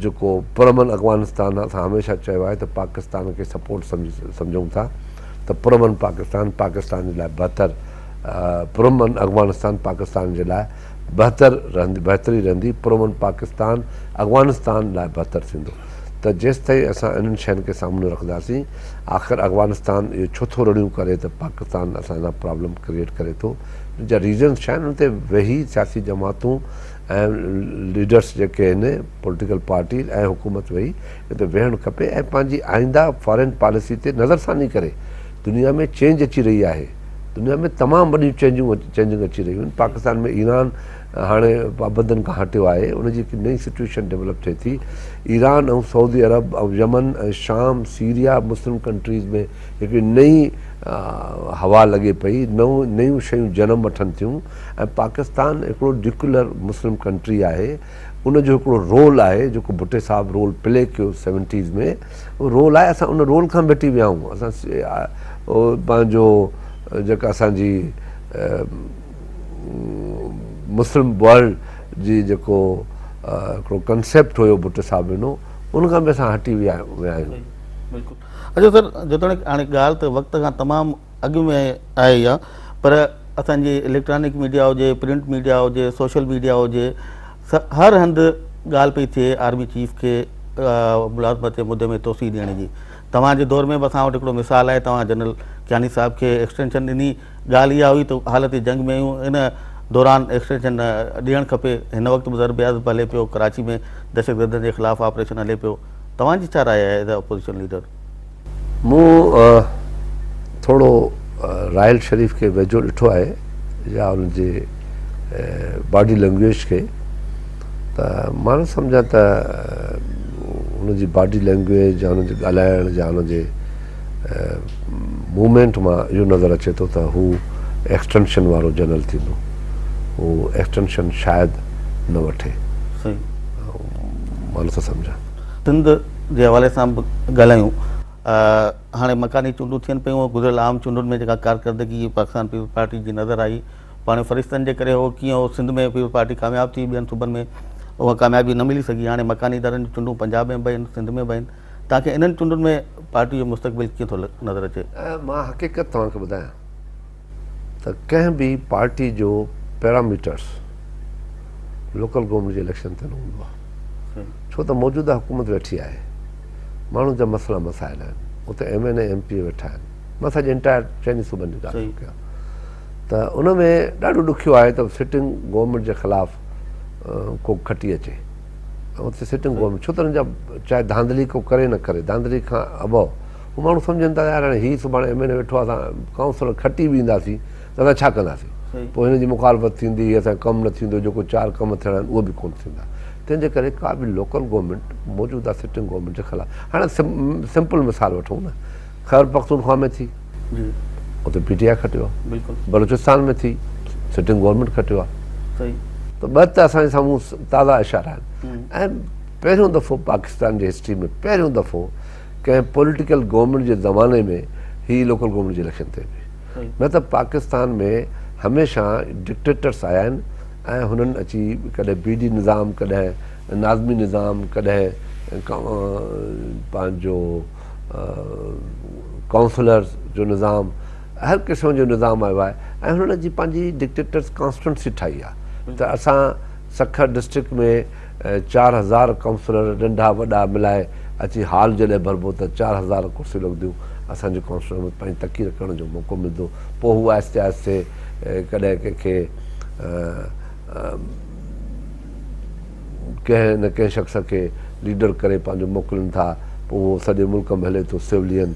جيڪو پرامن افغانستان اسان هميشه چيو آهي ته پاڪستان کي سپورٽ سمجهون ٿا ته پرامن پاڪستان پاڪستان جي لاء بهتر پرامن افغانستان پاڪستان جي لاء بهتر رهندي بهتري رهندي پرامن پاڪستان افغانستان لاء بهتر ٿيندو ته جيستائين اسان انهن شين کي سامهون رکنداسين آخر افغانستان اهو ڇو ٿو رڙيون ڪري ته پاڪستان اسان سان پرابلم ڪريئيٽ ڪري ٿو ان جا ريزنس ڇا آهن ان تي ويهي سياسي جماعتون ۽ ليڊرس جيڪي آهن پوليٽيڪل پارٽيز ۽ حڪومت ويهي ان تي ويهڻ کپي ۽ پنهنجي آئنده فارين پاليسي تي نظر ثاني ڪري دنيا ۾ چينج اچي رهي آهي دنيا ۾ تمام وڏيون چينجون چينجنگ اچي رهيون آهن پاڪستان ۾ ايران هاڻي پابندين کان هٽيو آهي ان جي هڪ نئين سچويشن ڊيولپ ٿئي ٿي ايران ۽ سعودي عرب ۽ يمن ۽ شام سيريا مسلم ڪنٽريز ۾ هڪڙي نئين هوا لڳي پئي نئون نيون شيون جنم وٺن ٿيون ۽ پاڪستان هڪڙو ڊيڪولر مسلم ڪنٽري آهي ان جو هڪڙو رول آهي جيڪو ڀٽي صاحب رول پلي ڪيو سيونٽيز ۾ اهو رول آهي اسان ان رول کان به هٽي ويا آهيون اسان پنهنجو جيڪا اسان جي مسلم ورلڊ جي جيڪو هڪڙو ڪنسيپٽ هيو ڀٽي صاحب ڏنو ان کان به اسان هٽي ويا آهيون. بلڪل اچو سر جيتوڻيڪ هاڻي ڳالهه ته وقت کان تمام اڳ ۾ آهي اها پر اسان جي اليڪٽرانڪ ميڊيا هجي پرنٽ ميڊيا هجي سوشل ميڊيا هجي هر هنڌ ڳالهه پئي ٿئي آرمي چيف کي ملازمت جي مدي ۾ توسيع ڏيڻ جي توهان جي دور ۾ به اسان وٽ هڪڙو مثال آهي توهان جنرل ڪياني صاحب کي ايڪسٽينشن ڏني ڳالهه اها هئي ته حالت جنگ ۾ آهيون ان دوران ايڪسٽينشن ڏيڻ کپي هن وقت به ضرب عضب هلي پيو ڪراچي ۾ دهشتگردن جي خلاف آپريشن هلي پيو توهان جي ڇا راء آهي ايز اي اپوزيشن ليڊر؟ مون ٿورو راحيل شريف کي ويجهو ڏٺو آهي يا ان جي باڊي لينگويج کي ته مان نه سمجهان ته ان جي باڊي لينگويج يا ان جي ڳالهائڻ يا ان جي موومينٽ مان اهو نظر اچي ٿو ته هو ايڪسٽينشن وارو جنرل ٿيندو هو ايڪسٽينشن شايد نه وٺي مان نٿو سمجهان. سنڌ جي حوالي سان به ڳالهايون هاڻي مڪاني چونڊون ٿين پيون گذريل عام چونڊن ۾ جيڪا ڪارڪردگي پاڪستان پيپلز پارٽي جي نظر آئي پاڻ فرشتن جي ڪري هو ڪيئن هو سنڌ ۾ پيپلز پارٽي ڪامياب ٿي ٻين صوبن ۾ اها ڪاميابي نه ملي سگهي هاڻي مڪاني ادارن جون چونڊون پنجاب ۾ به آهن سنڌ ۾ به آهن توهان کي انهن چونڊن ۾ پارٽي جو مستقبل ڪيئن ٿو نظر اچي؟ مان حقيقت توهان کي ٻڌايان ته ڪنهن به پارٽي جو پيراميٽرس لوڪل گورنمينٽ جي اليڪشن تي نه هوندو آهي ڇو ته موجوده حڪومت ويٺي آهي ماڻهن جا مسئلا مسائل آهن اتي M N A M P A ويٺا آهن مان سڄي انٽائر چئني صوبن جي ڳالهه ٿو ڪيان ته ان ۾ ڏاڍو ڏکيو آهي ته سٽنگ گورنمينٽ جي خلاف ڪو کٽي اچي اتي سٽنگ گورنمينٽ ڇو ته ان جا چاهي ڌانڌلي ڪو ڪري نه ڪري ڌانڌلي کان ابو هو ماڻهو سمجهن ٿا يار هاڻي هي سڀاڻي ايم اين اي ويٺو آهي اسان ڪائونسلر کٽي به اينداسين ته اسان ڇا ڪنداسين پوء هن جي مخالفت ٿيندي اسان جو ڪم نه ٿيندو جيڪو چار ڪم ٿيڻا آهن اهي به ڪونه ٿيندا تنهن جي ڪري ڪا به لوڪل گورنمينٽ موجوده سٽنگ گورنمينٽ جي خلاف هاڻي سمپل مثال وٺون نه خيبر پختونخوا ۾ ٿي اتي پي ٽي آء کٽيو آهي بلوچستان ۾ ٿي سٽنگ گورنمينٽ کٽيو آهي ته ٻه ته اسان جي سامهون تازا اشارا آهن ۽ پهريون دفعو پاڪستان جي هسٽري ۾ پهريون دفعو ڪنهن پوليٽيڪل گورنمينٽ جي زماني ۾ هي لوڪل گورنمينٽ جي اليڪشن ٿئي پئي نه ته پاڪستان ۾ هميشه ڊڪٽيٽرس آيا آهن ۽ هنن اچي ڪڏهن بي ڊي نظام ڪڏهن ناظمي نظام ڪڏهن پنهنجو ڪائونسلرز جو نظام هر قسم جو نظام آيو آهي ۽ هنن اچي پنهنجي ڊڪٽيٽرس ڪانسٽنسي ٺاهي آهي ته اسان سکر ڊسٽرڪٽ ۾ 4000 ڪائونسلر ننڍا وڏا ملائي اچي هال جڏهن ڀربو ته 4000 ڪرسيون لڳنديون اسان جي ڪائونسلرن ۾ پنهنجي تقرير ڪرڻ جو موقعو ملندو پوء هو آهستي آهستي ڪڏهن ڪنهن کي ڪنهن نه ڪنهن شخص کي ليڊر ڪري پنهنجو موڪلين ٿا پوء اهو سڄي ملڪ ۾ هلي ٿو سولين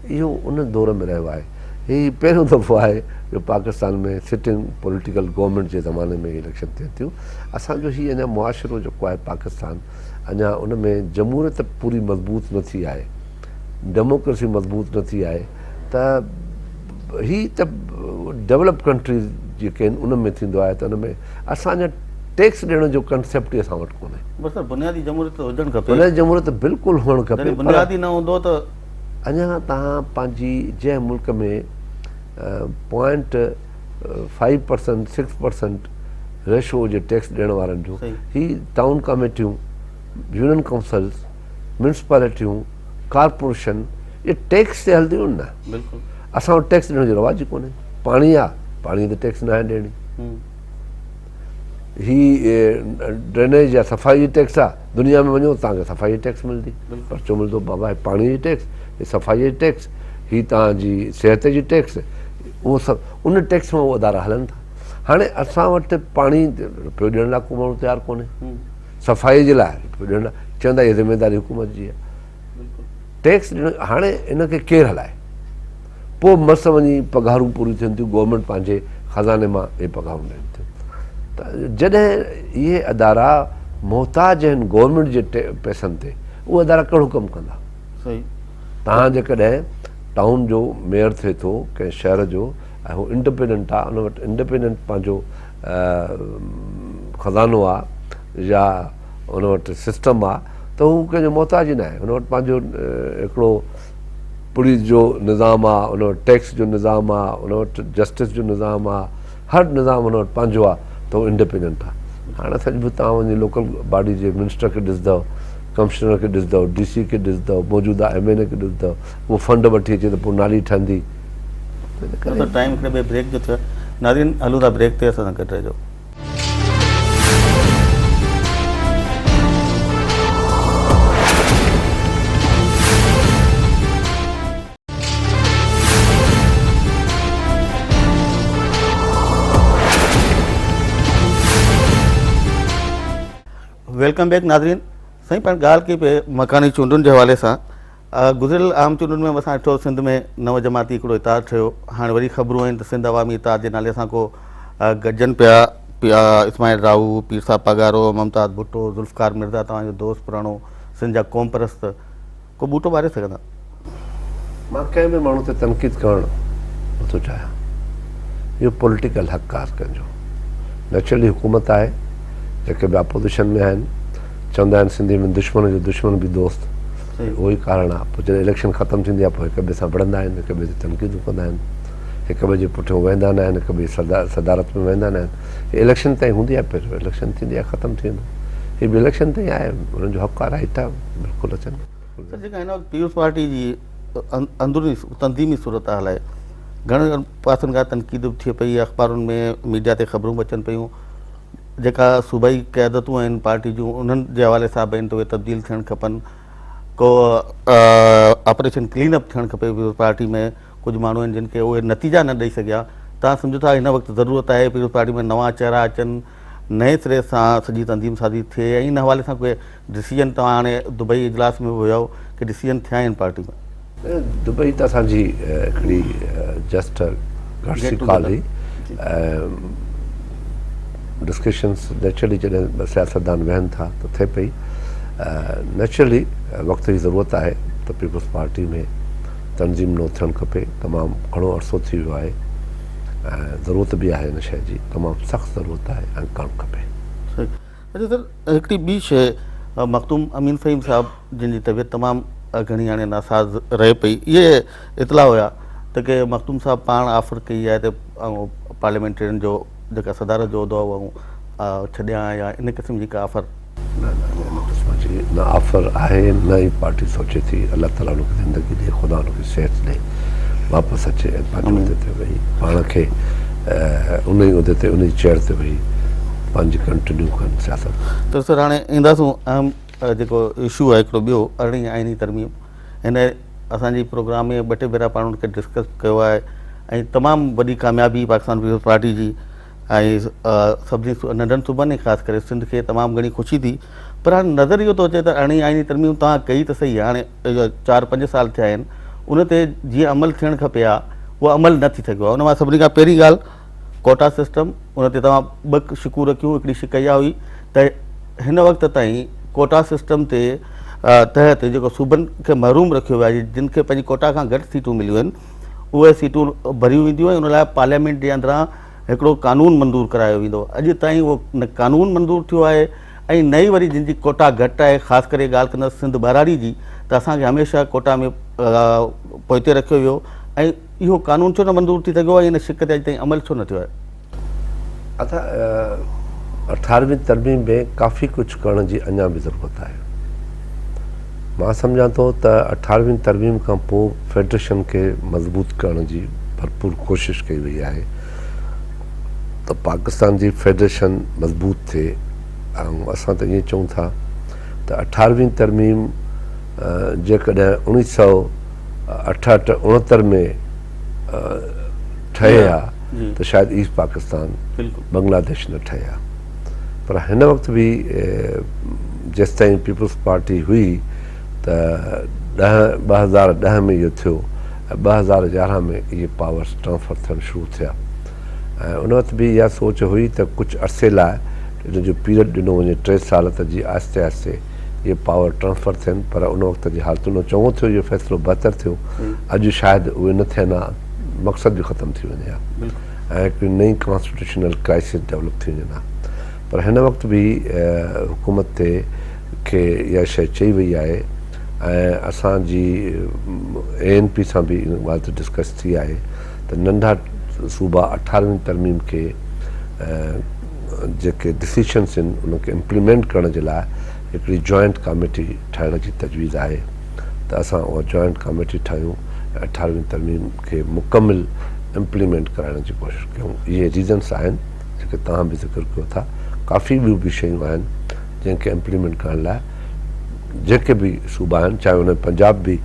اهو ان دور ۾ رهيو آهي هي پهريون دفعو آهي جو پاڪستان ۾ سٽنگ پوليٽيڪل گورنمينٽ جي زماني ۾ اليڪشن ٿين ٿيون اسان جو هي اڃا معاشرو جيڪو آهي پاڪستان اڃا ان ۾ جمهوريت پوري مضبوط نه ٿي آهي ڊيموڪريسي مضبوط نه ٿي آهي ته هي ته ڊيولپ ڪنٽريز جيڪي آهن ان ۾ ٿيندو آهي ته ان ۾ اسان جا ٽيڪس ڏيڻ جو ڪنسيپٽ ئي اسان وٽ ڪونهي. بس سر بنيادي جمهوريت ته هجڻ کپي. بنيادي جمهوريت بلڪل هئڻ کپي. جڏهن بنيادي نه هوندو ته. اڃا توهان پنهنجي جنهن ملڪ ۾ point five percent six percent ratio هجي ٽيڪس ڏيڻ وارن جو هي ٽائون ڪاميٽيون يونين ڪائونسلز ميونسپالٽيون ڪارپوريشن اهي ٽيڪس تي هلنديون آهن نه بلڪل اسان وٽ ٽيڪس ڏيڻ جو رواج ئي ڪونهي پاڻي آ پاڻي تي ٽيڪس ناهي ڏيڻي هي ڊرينيج يا صفائي جي ٽيڪس آ دنيا ۾ وڃو توهان کي صفائي جي ٽيڪس ملندي پرچو ملندو بابا هي پاڻي جي ٽيڪس هي صفائي جي ٽيڪس هي توهان جي صحت جي ٽيڪس اهو سڀ ان ٽيڪس مان اهي ادارا هلن ٿا هاڻي اسان وٽ پاڻي رپيو ڏيڻ لاء ڪو ماڻهو تيار ڪونهي صفائي جي لاء رپيو ڏيڻ لاء چوندا اها ذميواري حڪومت جي آهي ٽيڪس ڏيڻ هاڻي ان کي ڪير هلائي پوء مس وڃي پگهارون پوريون ٿين ٿيون گورنمينٽ پنهنجي خزاني مان اهي پگهارون ڏين ٿيون ته جڏهن اهي ادارا محتاج آهن گورنمينٽ جي پئسن تي اهي ادارا ڪهڙو ڪم ڪندا تان جيڪڏهن ٽائون جو ميئر ٿئي ٿو ڪنهن شهر جو ۽ هو انڊپينڊنٽ آهي ان وٽ انڊپينڊنٽ پنهنجو خزانو آهي يا ان وٽ سسٽم آ ته هو ڪنهن جو محتاج ئي ناهي. هن وٽ پنهنجو هڪڙو پوليس جو نظام آ، ان وٽ ٽيڪس جو نظام آ، ان وٽ جسٽس جو نظام آ، هر نظام ان وٽ پنهنجو آ ته هو انڊيپينڊنٽ آ. هاڻ اسان به توهان وڃي لوڪل باڊي جي منسٽر کي ڏسندؤ، ڪمشنر کي ڏسندؤ، ڊي سي کي ڏسندؤ، موجوده ايم اين اي کي ڏسندؤ، اهو فنڊ وٺي اچي ته پوء نالي ٺهندي. ته ٽائيم هڪڙي ٻئي بريڪ جو ٿيو آهي. ناظرين هلون ٿا بريڪ تي اسان سان گڏ رهجو. Welcome back ناظرين سائين پاڻ ڳالهه ڪئي پئي مڪاني چونڊن جي حوالي سان گذريل عام چونڊن ۾ اسان ڏٺو سنڌ ۾ نو جماعتي هڪڙو اتحاد ٺهيو هاڻي وري خبرون آهن ته سنڌ عوامي اتحاد جي نالي سان ڪو گڏجن پيا پيا اسماعيل راهو پير صاحب پاڳارو ممتاز ڀٽو ذوالفقار مرزا توهان جو دوست پراڻو سنڌ جا قوم پرست ڪو ٻوٽو ٻاري سگهندا؟ مان ڪنهن به ماڻهو تي تنقيد ڪرڻ نٿو چاهيان. اهو پوليٽيڪل حق آهي هر ڪنهن جو. نيچرلي حڪومت آهي، جيڪي به اپوزيشن ۾ آهن، چوندا آهن سنڌي ۾ دشمن جو دشمن به دوست، اهو ئي ڪارڻ آهي. پوء جڏهن اليڪشن ختم ٿيندي آهي پوء هڪ ٻئي سان وڙهندا آهن، هڪ ٻئي تي تنقيدون ڪندا آهن، هڪ ٻئي جي پٺيون ويندا نه آهن، هڪ ٻئي جي صدارت ۾ ويندا نه آهن. هي اليڪشن تائين هوندي آهي، پهريون اليڪشن ٿيندي آهي ختم ٿي ويندو. هي به اليڪشن تائين آهي، انهن جو حق آهي، رائيٽ آهي. بلڪل اچن. سر جيڪا هن وقت پيپلز پارٽي جي اندروني تنظيمي صورتحال آهي گهڻن پاسن کان تنقيد به ٿئي پئي اخبارن ۾ ميڊيا تي خبرون به اچن پيون جيڪا صوبائي قيادتون آهن پارٽي جون انهن جي حوالي سان به آهن ته اهي تبديل ٿيڻ کپن ڪو آپريشن ڪلين اپ ٿيڻ کپي پيپلز پارٽي ۾ ڪجهه ماڻهو آهن جن کي اهي نتيجا نه ڏئي سگهيا تان سمجهو ٿا هن وقت ضرورت آهي پيپلز پارٽي ۾ نوان چهرا اچن نئين سري سان سڄي تنظيم سازي ٿئي ۽ ان حوالي سان ڪوئي ڊسيزن توهان هاڻي دبئي اجلاس ۾ به ويا ڪي ڊسيزن ٿيا آهن پارٽي ۾؟ دبئي ته اسان جي هڪڙي جسٽ گهٽسي ڪال هئي ۽ ڊسڪشنس نيچرلي جڏهن سياستدان ويهن ٿا ته ٿئي پئي نيچرلي وقت جي ضرورت آهي ته پيپلز پارٽي ۾ تنظيم نو ٿيڻ کپي تمام گهڻو عرصو ٿي ويو آهي ۽ ضرورت به آهي ان شيء جي تمام سخت ضرورت آهي ۽ ڪرڻ کپي. صحيح اچا سر هڪڙي ٻي شيء مخدوم امين فهيم صاحب جن جي طبيعت تمام گهڻي هاڻي ناساز رهي پئي اهي اطلاع هيا ته ڪي مخدوم صاحب پاڻ آفر ڪئي آهي ته آئون پارليامينٽرين جو جيڪا صدارت جو عهدو آهي اهو آئون ڇڏيان يا ان قسم جي ڪا آفر؟ نه نه ان قسم جي نه آفر آهي نه ئي پارٽي سوچي ٿي الله تعالي ان کي زندگي ڏي خدا ان کي صحت ڏي واپس اچي ۽ پنهنجي عهدي تي ويهي پاڻ کي ان ئي عهدي تي ان ئي چيئر تي ويهي پنهنجي ڪنٽينيو ڪن سياست. ته سر هاڻي اينداسون اهم جيڪو اشو آهي هڪڙو ٻيو ارڙهين آئيني ترميم هن اسان جي پروگرام ۾ ٻه ٽي ڀيرا پاڻ ان کي ڊسڪس ڪيو آهي ۽ تمام وڏي ڪاميابي پاڪستان پيپلز پارٽي جي ۽ سڀني ننڍن صوبن ۽ خاص ڪري سنڌ کي تمام گهڻي خوشي ٿي پر هاڻي نظر اهو ٿو اچي ته ارڙهين آئيني ترميم توهان ڪئي ته صحيح هاڻي چار پنج سال ٿيا آهن ان تي جيئن عمل ٿيڻ کپي ها اهو عمل نه ٿي سگهيو آهي ان مان سڀني کان پهرين ڳالهه ڪوٽا سسٽم ان تي توهان ٻه شڪون رکيون هڪڙي شڪ اها هئي ته هن وقت تائين ڪوٽا سسٽم تي تحت جيڪو صوبن کي محروم رکيو ويو آهي جن کي پنهنجي ڪوٽا کان گهٽ سيٽون مليون آهن اهي سيٽون ڀريون وينديون ۽ ان لاء پارليامينٽ جي اندران هڪڙو قانون منظور ڪرايو ويندو. اڄ تائين اهو نه قانون منظور ٿيو آهي ۽ نه ئي وري جن جي ڪوٽا گهٽ آهي خاص ڪري ڳالهه ڪندس سنڌ ٻهراڙي جي ته اسان کي هميشه ڪوٽا ۾ پوئتي رکيو ويو ۽ اهو قانون ڇو نه منظور ٿي سگهيو ۽ ان شق تي اڄ تائين عمل ڇو نه ٿيو آهي؟ ادا اٺارهوين ترميم ۾ ڪافي ڪجهه ڪرڻ جي اڃا به ضرورت آهي. مان سمجهان ٿو ته اٺارهوين ترميم کان پوء فيڊريشن کي مضبوط ڪرڻ جي ڀرپور ڪوشش ڪئي وئي آهي ته پاڪستان جي فيڊريشن مضبوط ٿئي ۽ اسان ته ائين چئون ٿا ته اٺارهوين ترميم جيڪڏهن اوڻيهه سئو اٺهٺ اڻهتر ۾ ٺهي ها ته شايد ايسٽ پاڪستان بنگلاديش نه ٺهي ها پر هن وقت به جيستائين پيپلز پارٽي هئي ته ڏهه 2010 ۾ اهو ٿيو ۽ 2011 ۾ اهي پاورس ٽرانسفر ٿيڻ شروع ٿيا ۽ ان وقت به اها سوچ هئي ته ڪجهه عرصي لاء ان جو پيريڊ ڏنو وڃي ٽي سال ته جيئن آهستي آهستي اهي پاور ٽرانسفر ٿين پر ان وقت جي حالتن ۾ چڱو ٿيو اهو فيصلو بهتر ٿيو اڄ شايد اهي نه ٿين ها مقصد به ختم ٿي وڃي ها ۽ هڪڙي نئين ڪانسٽيٽيوشنل ڪرائسس ڊولپ ٿي وڃن ها. پر هن وقت به حڪومت تي کي اها شيء چئي وئي آهي ۽ اسان جي اي اين پي سان به ان ڳالهه تي ڊسڪس ٿي آهي ته ننڍا صوبا اٺارهوين ترميم کي جيڪي ڊسيشنس آهن ان کي امپليمينٽ ڪرڻ جي لاء هڪڙي جوائنٽ ڪاميٽي ٺاهڻ جي تجويز آهي ته اسان اها جوائنٽ ڪاميٽي ٺاهيون ۽ اٺارهوين ترميم کي مڪمل امپليمينٽ ڪرائڻ جي ڪوشش ڪيون. اهي ريزنس آهن جيڪي توهان به ذڪر ڪيو ٿا. ڪافي ٻيون به شيون آهن جنهن کي امپليمينٽ ڪرڻ لاء جيڪي به صوبا آهن چاهي ان ۾ پنجاب به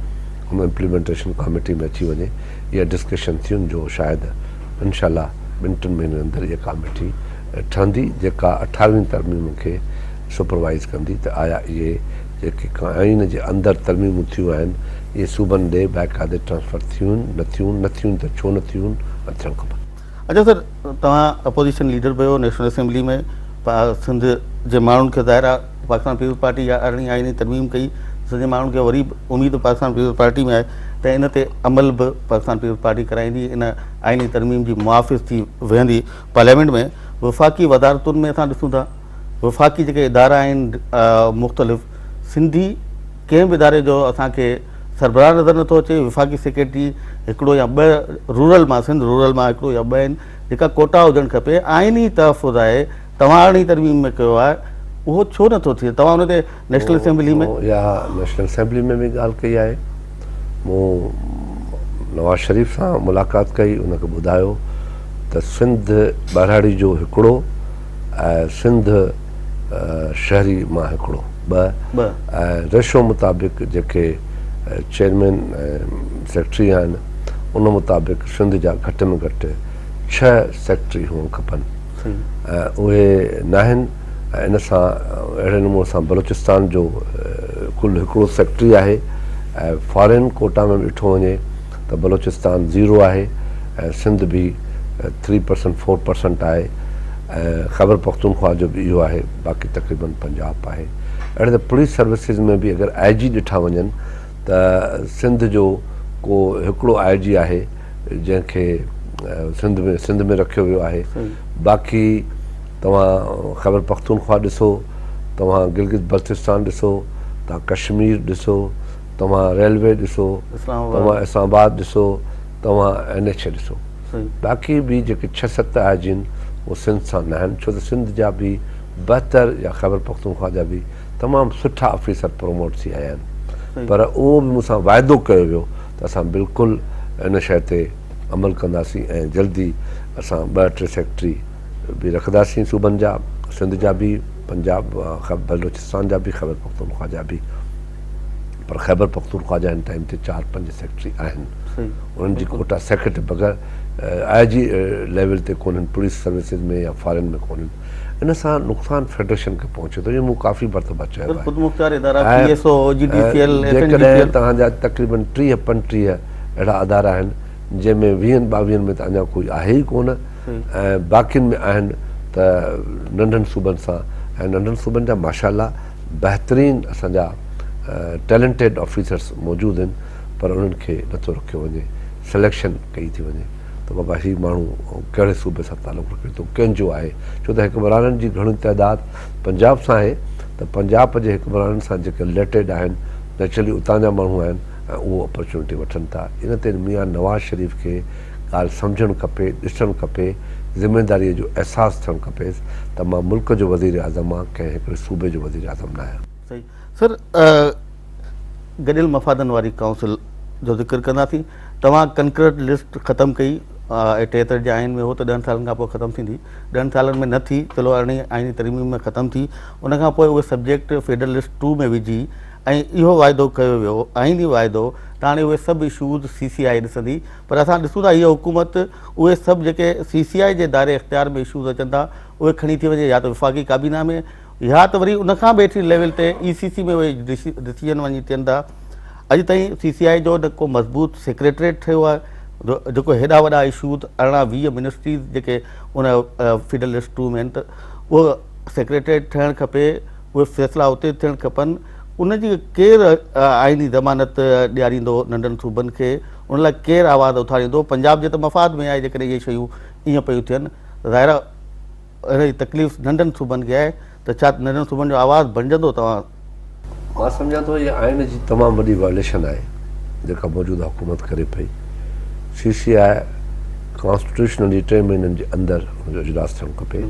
ان امپليمينٽيشن ڪاميٽي ۾ اچي وڃي اها ڊسڪشن ٿيون جو شايد انشاء الله ٻن ٽن مهينن اندر اها ڪاميٽي ٺهندي جيڪا اٺارهوين ترميم کي سپروائيز ڪندي ته آيا اهي جيڪي آئين جي اندر ترميمون ٿيون آهن اهي صوبن ڏي باقاعدي ٽرانسفر ٿيون نه ٿيون، نه ٿيون ته ڇو نه ٿيون ۽ ٿيڻ کپن. اچا سر توهان اپوزيشن ليڊر به هيو نيشنل اسيمبلي ۾ سنڌ جي ماڻهن کي ظاهر آهي پاڪستان پيپلز پارٽي يا ارڙهين آئيني ترميم ڪئي سنڌ جي ماڻهن کي وري به اميد پاڪستان پيپلز پارٽي ۾ آهي ته ان تي عمل به پاڪستان پيپلز پارٽي ڪرائيندي ان آئيني ترميم جي محافظ ٿي ويهندي پارليامينٽ ۾ وفاقي وزارتن ۾ اسان ڏسون ٿا وفاقي جيڪي ادارا آهن مختلف سنڌي ڪنهن به اداري جو اسان کي سربراهه نظر نٿو اچي، وفاقي سيڪريٽري هڪڙو يا ٻه رورل مان سنڌ رورل مان هڪڙو يا ٻه آهن جيڪا ڪوٽا هجڻ کپي، آئيني تحفظ آهي، توهان ارڙهين ترميم ۾ ڪيو آهي اهو ڇو نٿو ٿئي، توهان ان تي نيشنل اسيمبلي ۾. مون اها نيشنل اسيمبلي ۾ به ڳالهه ڪئي آهي، مون نواز شريف سان ملاقات ڪئي ان کي ٻڌايو ته سنڌ ٻهراڙي جو هڪڙو ۽ سنڌ شهري مان هڪڙو، ٻه ۽ ريشو مطابق جيڪي چيئرمين ۽ سيڪريٽري آهن ان مطابق سنڌ جا گهٽ ۾ گهٽ ڇهه سيڪريٽري هئڻ کپن ۽ اهي ناهن ۽ ان سان اهڙي نموني سان بلوچستان جو ڪل هڪڙو سيڪريٽري آهي ۽ فارين ڪوٽا ۾ به ڏٺو وڃي ته بلوچستان زيرو آهي ۽ سنڌ به ٿري پرسنٽ فور پرسنٽ آهي ۽ خيبر پختونخوا جو به اهو آهي باقي تقريبن پنجاب آهي اهڙي طرح پوليس سروسز ۾ به اگر آء جي ڏٺا وڃن ته سنڌ جو ڪو هڪڙو آء جي آهي جنهن کي سنڌ ۾ سنڌ ۾ رکيو ويو آهي باقي توهان خيبر پختونخوا ڏسو توهان گلگت بلتستان ڏسو توهان ڪشمير ڏسو توهان ريلوي ڏسو، توهان اسلام آباد ڏسو، توهان اين ايڇ اي ڏسو. باقي به جيڪي ڇهه ست آء جي آهن اهي سنڌ سان ناهن ڇو ته سنڌ جا به بهتر يا خيبر پختونخوا جا به تمام سٺا آفيسر پروموٽ ٿي آيا آهن پر اهو به مون سان واعدو ڪيو ويو ته اسان بلڪل ان شيء تي عمل ڪنداسين ۽ جلدي اسان ٻه ٽي سيڪريٽري به رکنداسين صوبن جا سنڌ جا به پنجاب بلوچستان جا به خيبر پختونخوا جا به. پر خيبر پختونخوا جا هن ٽائيم تي چار پنج سيڪريٽري آهن انهن جي ڪوٽا سيڪريٽري بغير آء جي ليول تي ڪونهن پوليس سروسز ۾ يا فارين ۾ ڪونهن ان سان نقصان فيڊريشن کي پهچي ٿو اهو مون ڪافي مرتبه چيو آهي خودمختيار ادارا P S O O G D C L F N G P L توهان جا تقريبن 30 35 اهڙا ادارا آهن جنهن ۾ ويهن ٻاويهن ۾ ته اڃا ڪوئي آهي ئي ڪونه ۽ باقين ۾ آهن ته ننڍن صوبن سان ۽ ننڍن صوبن جا ماشاء الله بهترين اسان جا ٽيلنٽيڊ آفيسرس موجود آهن پر انهن کي نٿو رکيو وڃي سليڪشن ڪئي ٿي وڃي ته بابا هي ماڻهو ڪهڙي صوبي سان تعلق رکي ٿو ڪنهن جو آهي ڇو ته حڪمرانن جي گهڻي تعداد پنجاب سان آهي ته پنجاب جي حڪمرانن سان جيڪي رليٽيڊ آهن نيچرلي اتان جا ماڻهو آهن ۽ اهو اپرچونٽي وٺن ٿا ان تي ميان نواز شريف کي ڳالهه سمجهڻ کپي، ڏسڻ کپي، ذميداريء جو احساس ٿيڻ کپيس ته مان ملڪ جو وزيراعظم آهيان، ڪنهن هڪڙي صوبي جو وزيراعظم نه آهيان. صحيح سر گڏيل مفادن واري ڪائونسل جو ذڪر ڪنداسين توهان ڪنڪرنٽ لسٽ ختم ڪئي 73 جي آئين ۾ هو ته ڏهن سالن کان پوء ختم ٿيندي ڏهن سالن ۾ نه ٿي چلو ارڙهين آئيني ترميم ۾ ختم ٿي ان کان پوء اهي سبجيڪٽ فيڊرل لسٽ ٽو ۾ وجهي ۽ اهو واعدو ڪيو ويو آئيني واعدو ته هاڻي اهي سڀ اشوز سي سي آء ڏسندي پر اسان ڏسون ٿا هيء حڪومت اهي سڀ جيڪي سي سي آء جي دائري اختيار ۾ اشوز اچن ٿا اهي کڻي ٿي وڃي يا ته وفاقي ڪابينا ۾ يا ته وري ان کان به هيٺين ليول تي اي سي سي ۾ اهي ڊسيزن وڃي ٿين ٿا اڄ تائين سي سي آء جو نه ڪو مضبوط سيڪريٽريٽ ٺهيو آهي جيڪو هيڏا وڏا اشوز 18 20 منسٽريز جيڪي ان فيڊرل لسٽ ٽو ۾ آهن ته اهو سيڪريٽريٽ ٺهڻ کپي اهي فيصلا اتي ٿيڻ کپن، ان جي ڪير آئيني ضمانت ڏياريندو ننڍن صوبن کي، ان لاء ڪير آواز اٿاريندو، پنجاب جي ته مفاد ۾ آهي جيڪڏهن اهي شيون ائين پيون ٿين، ظاهر آهي اهڙي تڪليف ننڍن صوبن کي آهي ته ڇا ننڍن صوبن جو آواز بڻجندو توهان؟ مان سمجهان ٿو اها آئين جي تمام وڏي وائليشن آهي جيڪا موجوده حڪومت ڪري پئي. سي سي آء ڪانسٽيٽيوشنلي ٽي مهينن جي اندر ان جو اجلاس ٿيڻ کپي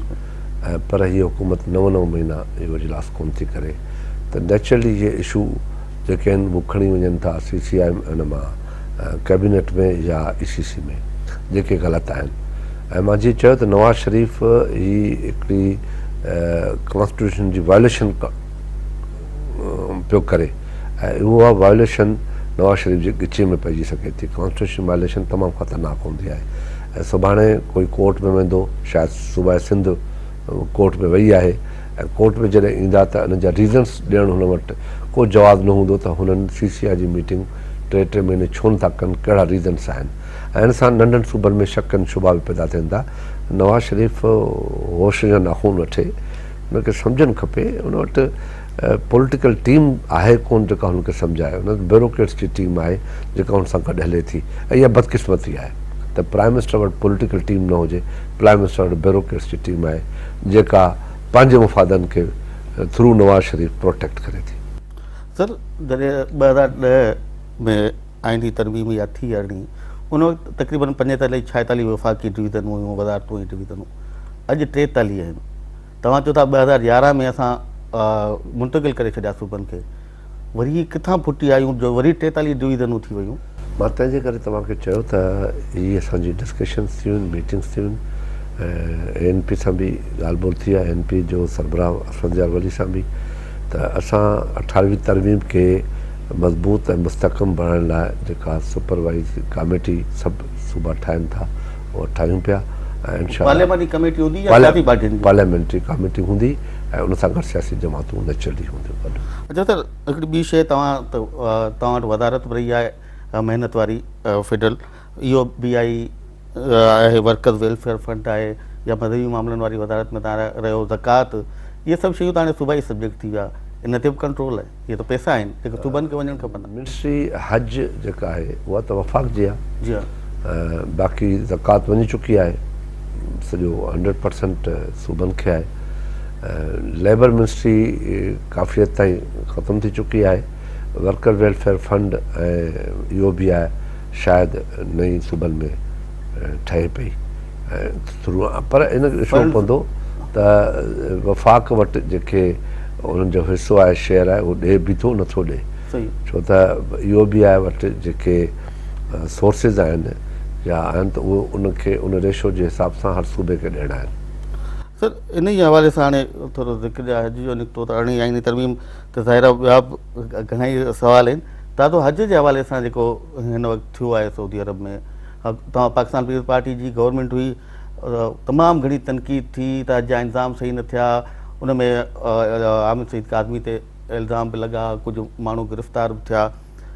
۽ پر هيء حڪومت نو نو مهينا اهو اجلاس ڪونه ٿي ڪري ته نيچرلي اهي اشو جيڪي آهن اهي کڻي وڃن ٿا سي سي آء ان مان ڪيبينيٽ ۾ يا اي سي سي ۾ جيڪي غلط آهن ۽ مان جيئن چيو ته نواز شريف هي هڪڙي ڪانسٽيٽيوشن جي وائليشن پيو ڪري ۽ اها وائليشن نواز شريف جي ڳچي ۾ پئجي سگهي ٿي. ڪانسٽيٽيوشن وائليشن تمام خطرناڪ هوندي آهي ۽ سڀاڻي ڪوئي ڪورٽ ۾ ويندو شايد صوبائي سنڌ ڪورٽ ۾ وئي آهي ۽ ڪورٽ ۾ جڏهن ايندا ته انهن جا ريزنس ڏيڻ هن وٽ ڪو جواز نه هوندو ته هنن سي سي آء جي ميٽنگ ٽي ٽي مهيني ڇو نه ٿا ڪن ڪهڙا ريزنس آهن ۽ ان سان ننڍن صوبن ۾ شڪ ۽ شبها به پيدا ٿين ٿا. نواز شريف هوش جا ناخون وٺي ان کي سمجهڻ کپي ان وٽ پوليٽيڪل ٽيم آهي ڪون جيڪا هن کي سمجهائي ان وٽ بيوروڪريٽس جي ٽيم آهي جيڪا هن سان گڏ هلي ٿي ۽ اها بدقسمتي آهي ته پرائم منسٽر وٽ پوليٽيڪل ٽيم نه هجي پرائم منسٽر وٽ بيوروڪريٽس جي ٽيم آهي جيڪا پنهنجي مفادن کي ٿرو نواز شريف پروٽيڪٽ ڪري ٿي. سر جڏهن 2010 ۾ آئيني ترميم اها ٿي ارڙهين ان وقت تقريبن پنجيتاليهه ڇائيتاليهه وفاقي ڊويزنون هيون وزارتون ۽ ڊويزنون اڄ 43 آهن توهان چئو ٿا 2011 ۾ اسان منتقل ڪري ڇڏيا صوبن کي وري هي ڪٿان ڦٽي آيون جو وري 43 ڊويزنون ٿي ويون. مان تنهن جي ڪري توهان کي چيو ته هي اسان جي ڊسڪشنز ٿيون آهن ميٽنگز ٿيون آهن ۽ اي اين پي سان به ڳالهه ٻولهه ٿي آهي اي اين پي جو سربراهه اسفنديار ولي سان به ته اسان اٺاروين ترميم کي مضبوط ۽ مستحڪم بڻائڻ لاء جيڪا سپروائيز ڪاميٽي سڀ صوبا ٺاهين ٿا اها ٺاهيون پيا ۽ انشاء الله پارلياماني ڪميٽي هوندي يا سياسي پارٽين جي؟ پارليامينٽري ڪاميٽي هوندي ۽ ان سان گڏ سياسي جماعتون نيچرلي هونديون گڏ. اچا سر هڪڙي ٻي شيء توهان ته توهان وٽ وزارت به رهي آهي محنت واري فيڊرل اهو بي آئي آهي ورڪرز ويلفيئر فنڊ آهي يا مذهبي معاملن واري وزارت ۾ توهان رهيو زڪوات اهي سڀ شيون ته هاڻي صوبائي سبجيڪٽ ٿي ويا ان تي به ڪنٽرول آهي اهي ته پئسا آهن جيڪي صوبن کي وڃڻ کپن. منسٽري حج جيڪا آهي اها ته وفاق جي آهي جي ها باقي زڪوات وڃي چڪي آهي سڄو هنڊريڊ پرسنٽ صوبن کي آهي ليبر منسٽري ڪافي حد تائين ختم ٿي چڪي آهي ورڪر ويلفيئر فنڊ ۽ اهو به آهي شايد نئين صوبن ۾ ٺهي پئي ۽ پر ان کي ڏسڻو پوندو ته وفاق وٽ جيڪي انهن جو حصو آهي شيئر آهي اهو ڏي به ٿو نٿو ڏي ڇو ته اهو بي آء وٽ جيڪي سورسز آهن يا آهن ته اهو ان کي ان ريشو جي حساب سان هر صوبي کي ڏيڻا آهن. سر انهي حوالي سان هاڻي ٿورو ذڪر حج جو نڪتو ته ارڙهين آئيني ترميم ته ظاهر آهي ٻيا به گهڻا ئي سوال آهن تازو حج جي حوالي سان جيڪو هن وقت ٿيو آهي سعودي عرب ۾ توهان پاڪستان پيپلز پارٽي جي گورنمينٽ هئي تمام گهڻي تنقيد ٿي ته حج جا انتظام صحيح نه ٿيا ان ۾ عامر سعيد ڪاظمي تي الزام به لڳا ڪجهه ماڻهو گرفتار به ٿيا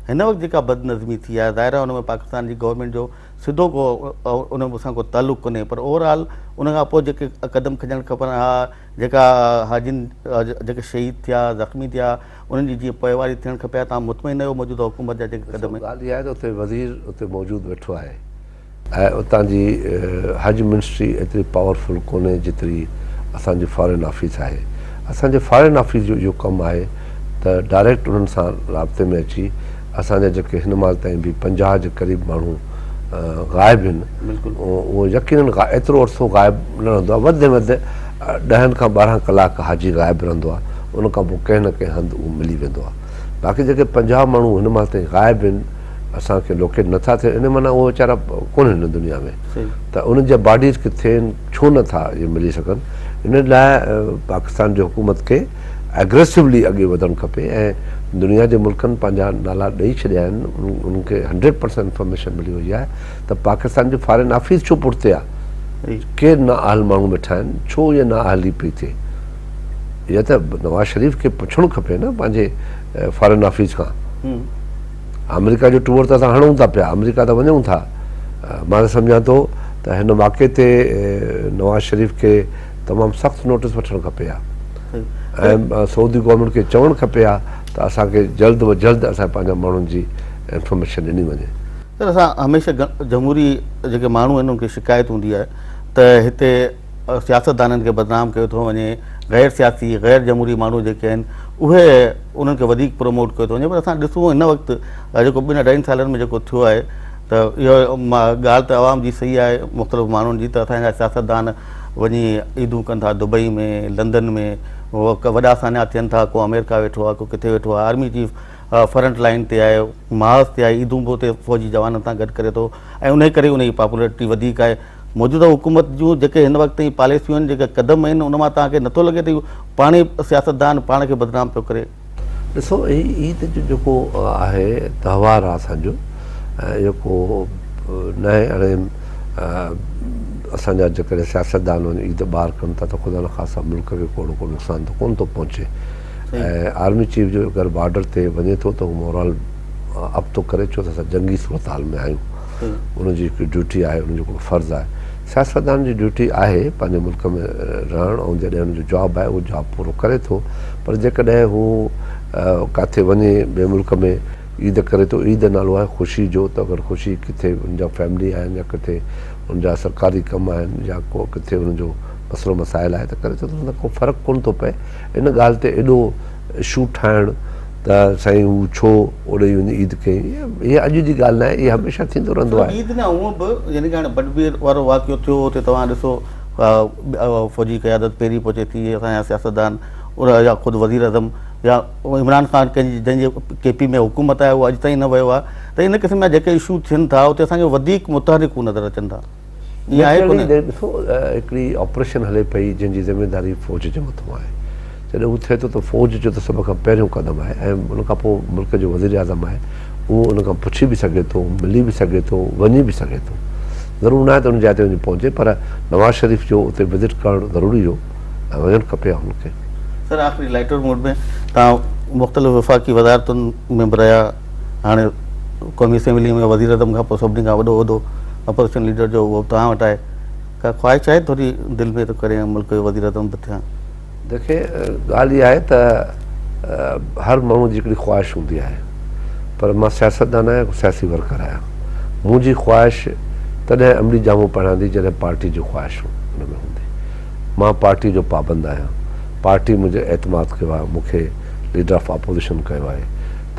هن وقت جيڪا بدنظمي ٿي آهي ظاهر آهي ان ۾ پاڪستان جي گورنمينٽ جو سڌو ڪو ان سان ڪو تعلق ڪونهي پر اوور آل ان کان پوء جيڪي قدم کڄڻ کپن ها جيڪا حاجين جيڪي شهيد ٿيا زخمي ٿيا انهن جي جيئن پوئواري ٿيڻ کپي ها توهان مطمئن آهيو موجوده حڪومت جا جيڪي قدم ڏسو ڳالهه اها آهي ته اتي وزير اتي موجود ويٺو آهي ۽ اتان جي حج منسٽري ايتري پاورفل ڪونهي جيتري اسان جي فارين آفيس آهي اسان جي فارين آفيس جو اهو ڪم آهي ته ڊائريڪٽ انهن سان رابطي ۾ اچي اسان جا جيڪي هن مهل تائين به 50 جي قريب ماڻهو غائب آهن اهو يقينن ايترو عرصو غائب نه رهندو آهي وڌ ۾ وڌ ڏهن کان 12 ڪلاڪ حاجي غائب رهندو آهي ان کان پوء ڪنهن نه ڪنهن هنڌ اهو ملي ويندو آهي باقي جيڪي 50 ماڻهو هن مهل تائين غائب آهن اسان کي لوڪيٽ نٿا ٿين ان معنيٰ اهي ويچارا ڪونهن هن دنيا ۾ ته انهن جا باڊيز ڪٿي آهن ڇو نٿا اهي ملي سگهن ان لاء پاڪستان جي حڪومت کي اگريسولي اڳي وڌڻ کپي ۽ دنيا جي ملڪن پنهنجا نالا ڏئي ڇڏيا آهن انهن کي هنڊريڊ پرسنٽ انفارميشن ملي وئي آهي ته پاڪستان جي فارين آفيس ڇو پٺتي آهي ڪير نااهل ماڻهو ويٺا آهن ڇو اها نااهلي پئي ٿئي اها ته نواز شريف کي پڇڻ کپي نه پنهنجي فارين آفيس کان آمريڪا جو ٽوئر ته اسان هڻون ٿا پيا آمريڪا ته وڃون ٿا مان ته سمجهان ٿو ته هن واقعي تي نواز شريف کي تمام سخت نوٽس وٺڻ کپي ها ۽ سعودي گورنمينٽ کي چوڻ کپي ها ته اسان کي جلد و جلد اسان پنهنجا ماڻهن جي انفارميشن ڏني وڃي. سر اسان هميشه جمهوري جيڪي ماڻهو آهن انهن کي شڪايت هوندي آهي ته هتي سياستدانن کي بدنام ڪيو ٿو وڃي، غير سياسي غير جمهوري ماڻهو جيڪي آهن اهي انهن کي وڌيڪ پروموٽ ڪيو ٿو وڃي پر اسان ڏسون هن وقت جيڪو ٻن اڍائين سالن ۾ جيڪو ٿيو آهي ته اهو ڳالهه ته عوام جي صحيح آهي مختلف ماڻهن جي ته اسان جا سياستدان وڃي عيدون ڪن ٿا دبئي ۾ لندن ۾ وڏا سانحا ٿين ٿا ڪو آمريڪا ويٺو آهي ڪو ڪٿي ويٺو آهي آرمي چيف فرنٽ لائن تي آهي محاذ تي آهي عيدون به اتي فوجي جوانن سان گڏ ڪري ٿو ۽ انهي ڪري ان جي پاپولرٽي وڌيڪ آهي موجوده حڪومت جون جيڪي هن وقت تائين پاليسيون آهن جيڪي قدم آهن ان مان توهان کي نٿو لڳي ته پاڻ ئي سياستدان پاڻ کي بدنام پيو ڪري. ڏسو هي عيد جو جيڪو آهي تهوار آهي اسان جو ۽ اهو ڪو ناهي هاڻي اسان جا جيڪڏهن سياستدان وڃي عيد ٻاهر ڪن ٿا ته خدا نخواسته ملڪ کي ڪو اهڙو ڪو نقصان ته ڪونه ٿو پهچي ۽ آرمي چيف جو اگر بارڊر تي وڃي ٿو ته هو مورال اپ ٿو ڪري ڇو ته اسان جنگي صورتحال ۾ آهيون ان جي هڪ ڊيوٽي آهي ان جو هڪڙو فرض آهي سياستدان جي ڊيوٽي آهي پنهنجي ملڪ ۾ رهڻ ۽ جڏهن ان جو جاب آهي اهو جاب پورو ڪري ٿو پر جيڪڏهن هو ڪاٿي وڃي ٻئي ملڪ ۾ عيد ڪري ٿو عيد نالو آهي خوشي جو ته اگر خوشي ڪٿي ان جا فيملي آهن يا ڪٿي ان جا سرڪاري ڪم آهن يا ڪو ڪٿي ان جو مسئلو مسائل آهي ته ڪري ٿو ته ان سان ڪو فرق ڪونه ٿو پئي ان ڳالهه تي ايڏو اشو ٺاهڻ ته سائين هو ڇو اوڏي وڃي عيد ڪئي هي اڄ جي ڳالهه ناهي اهي هميشه ٿيندو رهندو آهي. عيد نه هونء به يعني ڪه هاڻي بڊبير وارو واقعو ٿيو اتي توهان ڏسو فوجي قيادت پهرين پهچي ٿي اسان جا سياستدان يا خود وزير اعظم يا عمران خان ڪنهن جي جنهن جي ڪي پي ۾ حڪومت آهي اهو اڄ تائين نه ويو آهي ته ان قسم جا جيڪي اشو ٿين ٿا اتي اسان کي وڌيڪ متحرڪ هو نظر اچن ٿا. ائين آهي ڪونه؟ ڏسو هڪڙي آپريشن هلي پئي جنهن جي ذميواري فوج جي مٿان آهي جڏهن هو ٿئي ٿو ته فوج جو ته سڀ کان پهريون قدم آهي ۽ ان کان پوء ملڪ جو وزير اعظم آهي اهو ان کان پڇي به سگهي ٿو ملي به سگهي ٿو وڃي به سگهي ٿو ضرور ناهي ته ان جاء تي وڃي پهچي پر نواز شريف جو اتي وزٽ ڪرڻ ضروري هو ۽ وڃڻ کپي ها هن کي. سر آخري لائٽر موڊ ۾ توهان مختلف وفاقي وزارتن ۾ به رهيا هاڻي قومي اسيمبلي ۾ وزيراعظم کان پوء سڀني کان وڏو عهدو اپوزيشن ليڊر جو اهو توهان وٽ آهي ڪا خواهش آهي ٿوري دل ۾ ته ڪڏهن ملڪ جو وزيراعظم به ٿيان؟ ديکي ڳالهه اها آهي ته هر ماڻهو جي هڪڙي خواهش هوندي آهي پر مان سياستدان آهيان سياسي ورڪر آهيان منهنجي خواهش تڏهن عملي جامو پهرائيندي جڏهن پارٽي جي خواهش ان ۾ هوندي مان پارٽي جو پابند آهيان پارٽي منهنجي اعتماد ڪيو آهي مون کي ليڊر آف اپوزيشن ڪيو آهي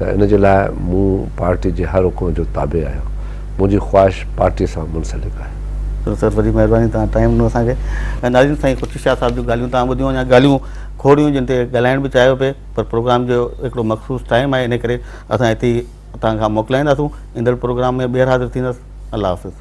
ته ان جي لاء مون پارٽي جي هر حڪم جو تابع آهيان منهنجي خواهش پارٽي سان منسلڪ آهي. سر وڏي مهرباني توهان ٽائيم ڏنو اسان کي ۽ ناظرين سائين خورشيد شاهه صاحب جون ڳالهيون توهان ٻڌيون اڃا ڳالهيون کوڙيون جن تي ڳالهائڻ به چاهيو پئي پر پروگرام جو هڪڙو مخصوص ٽائيم آهي ان ڪري اسان هتي ئي توهان کان موڪلائينداسون ايندڙ پروگرام ۾ ٻيهر حاضر ٿيندس الله حافظ.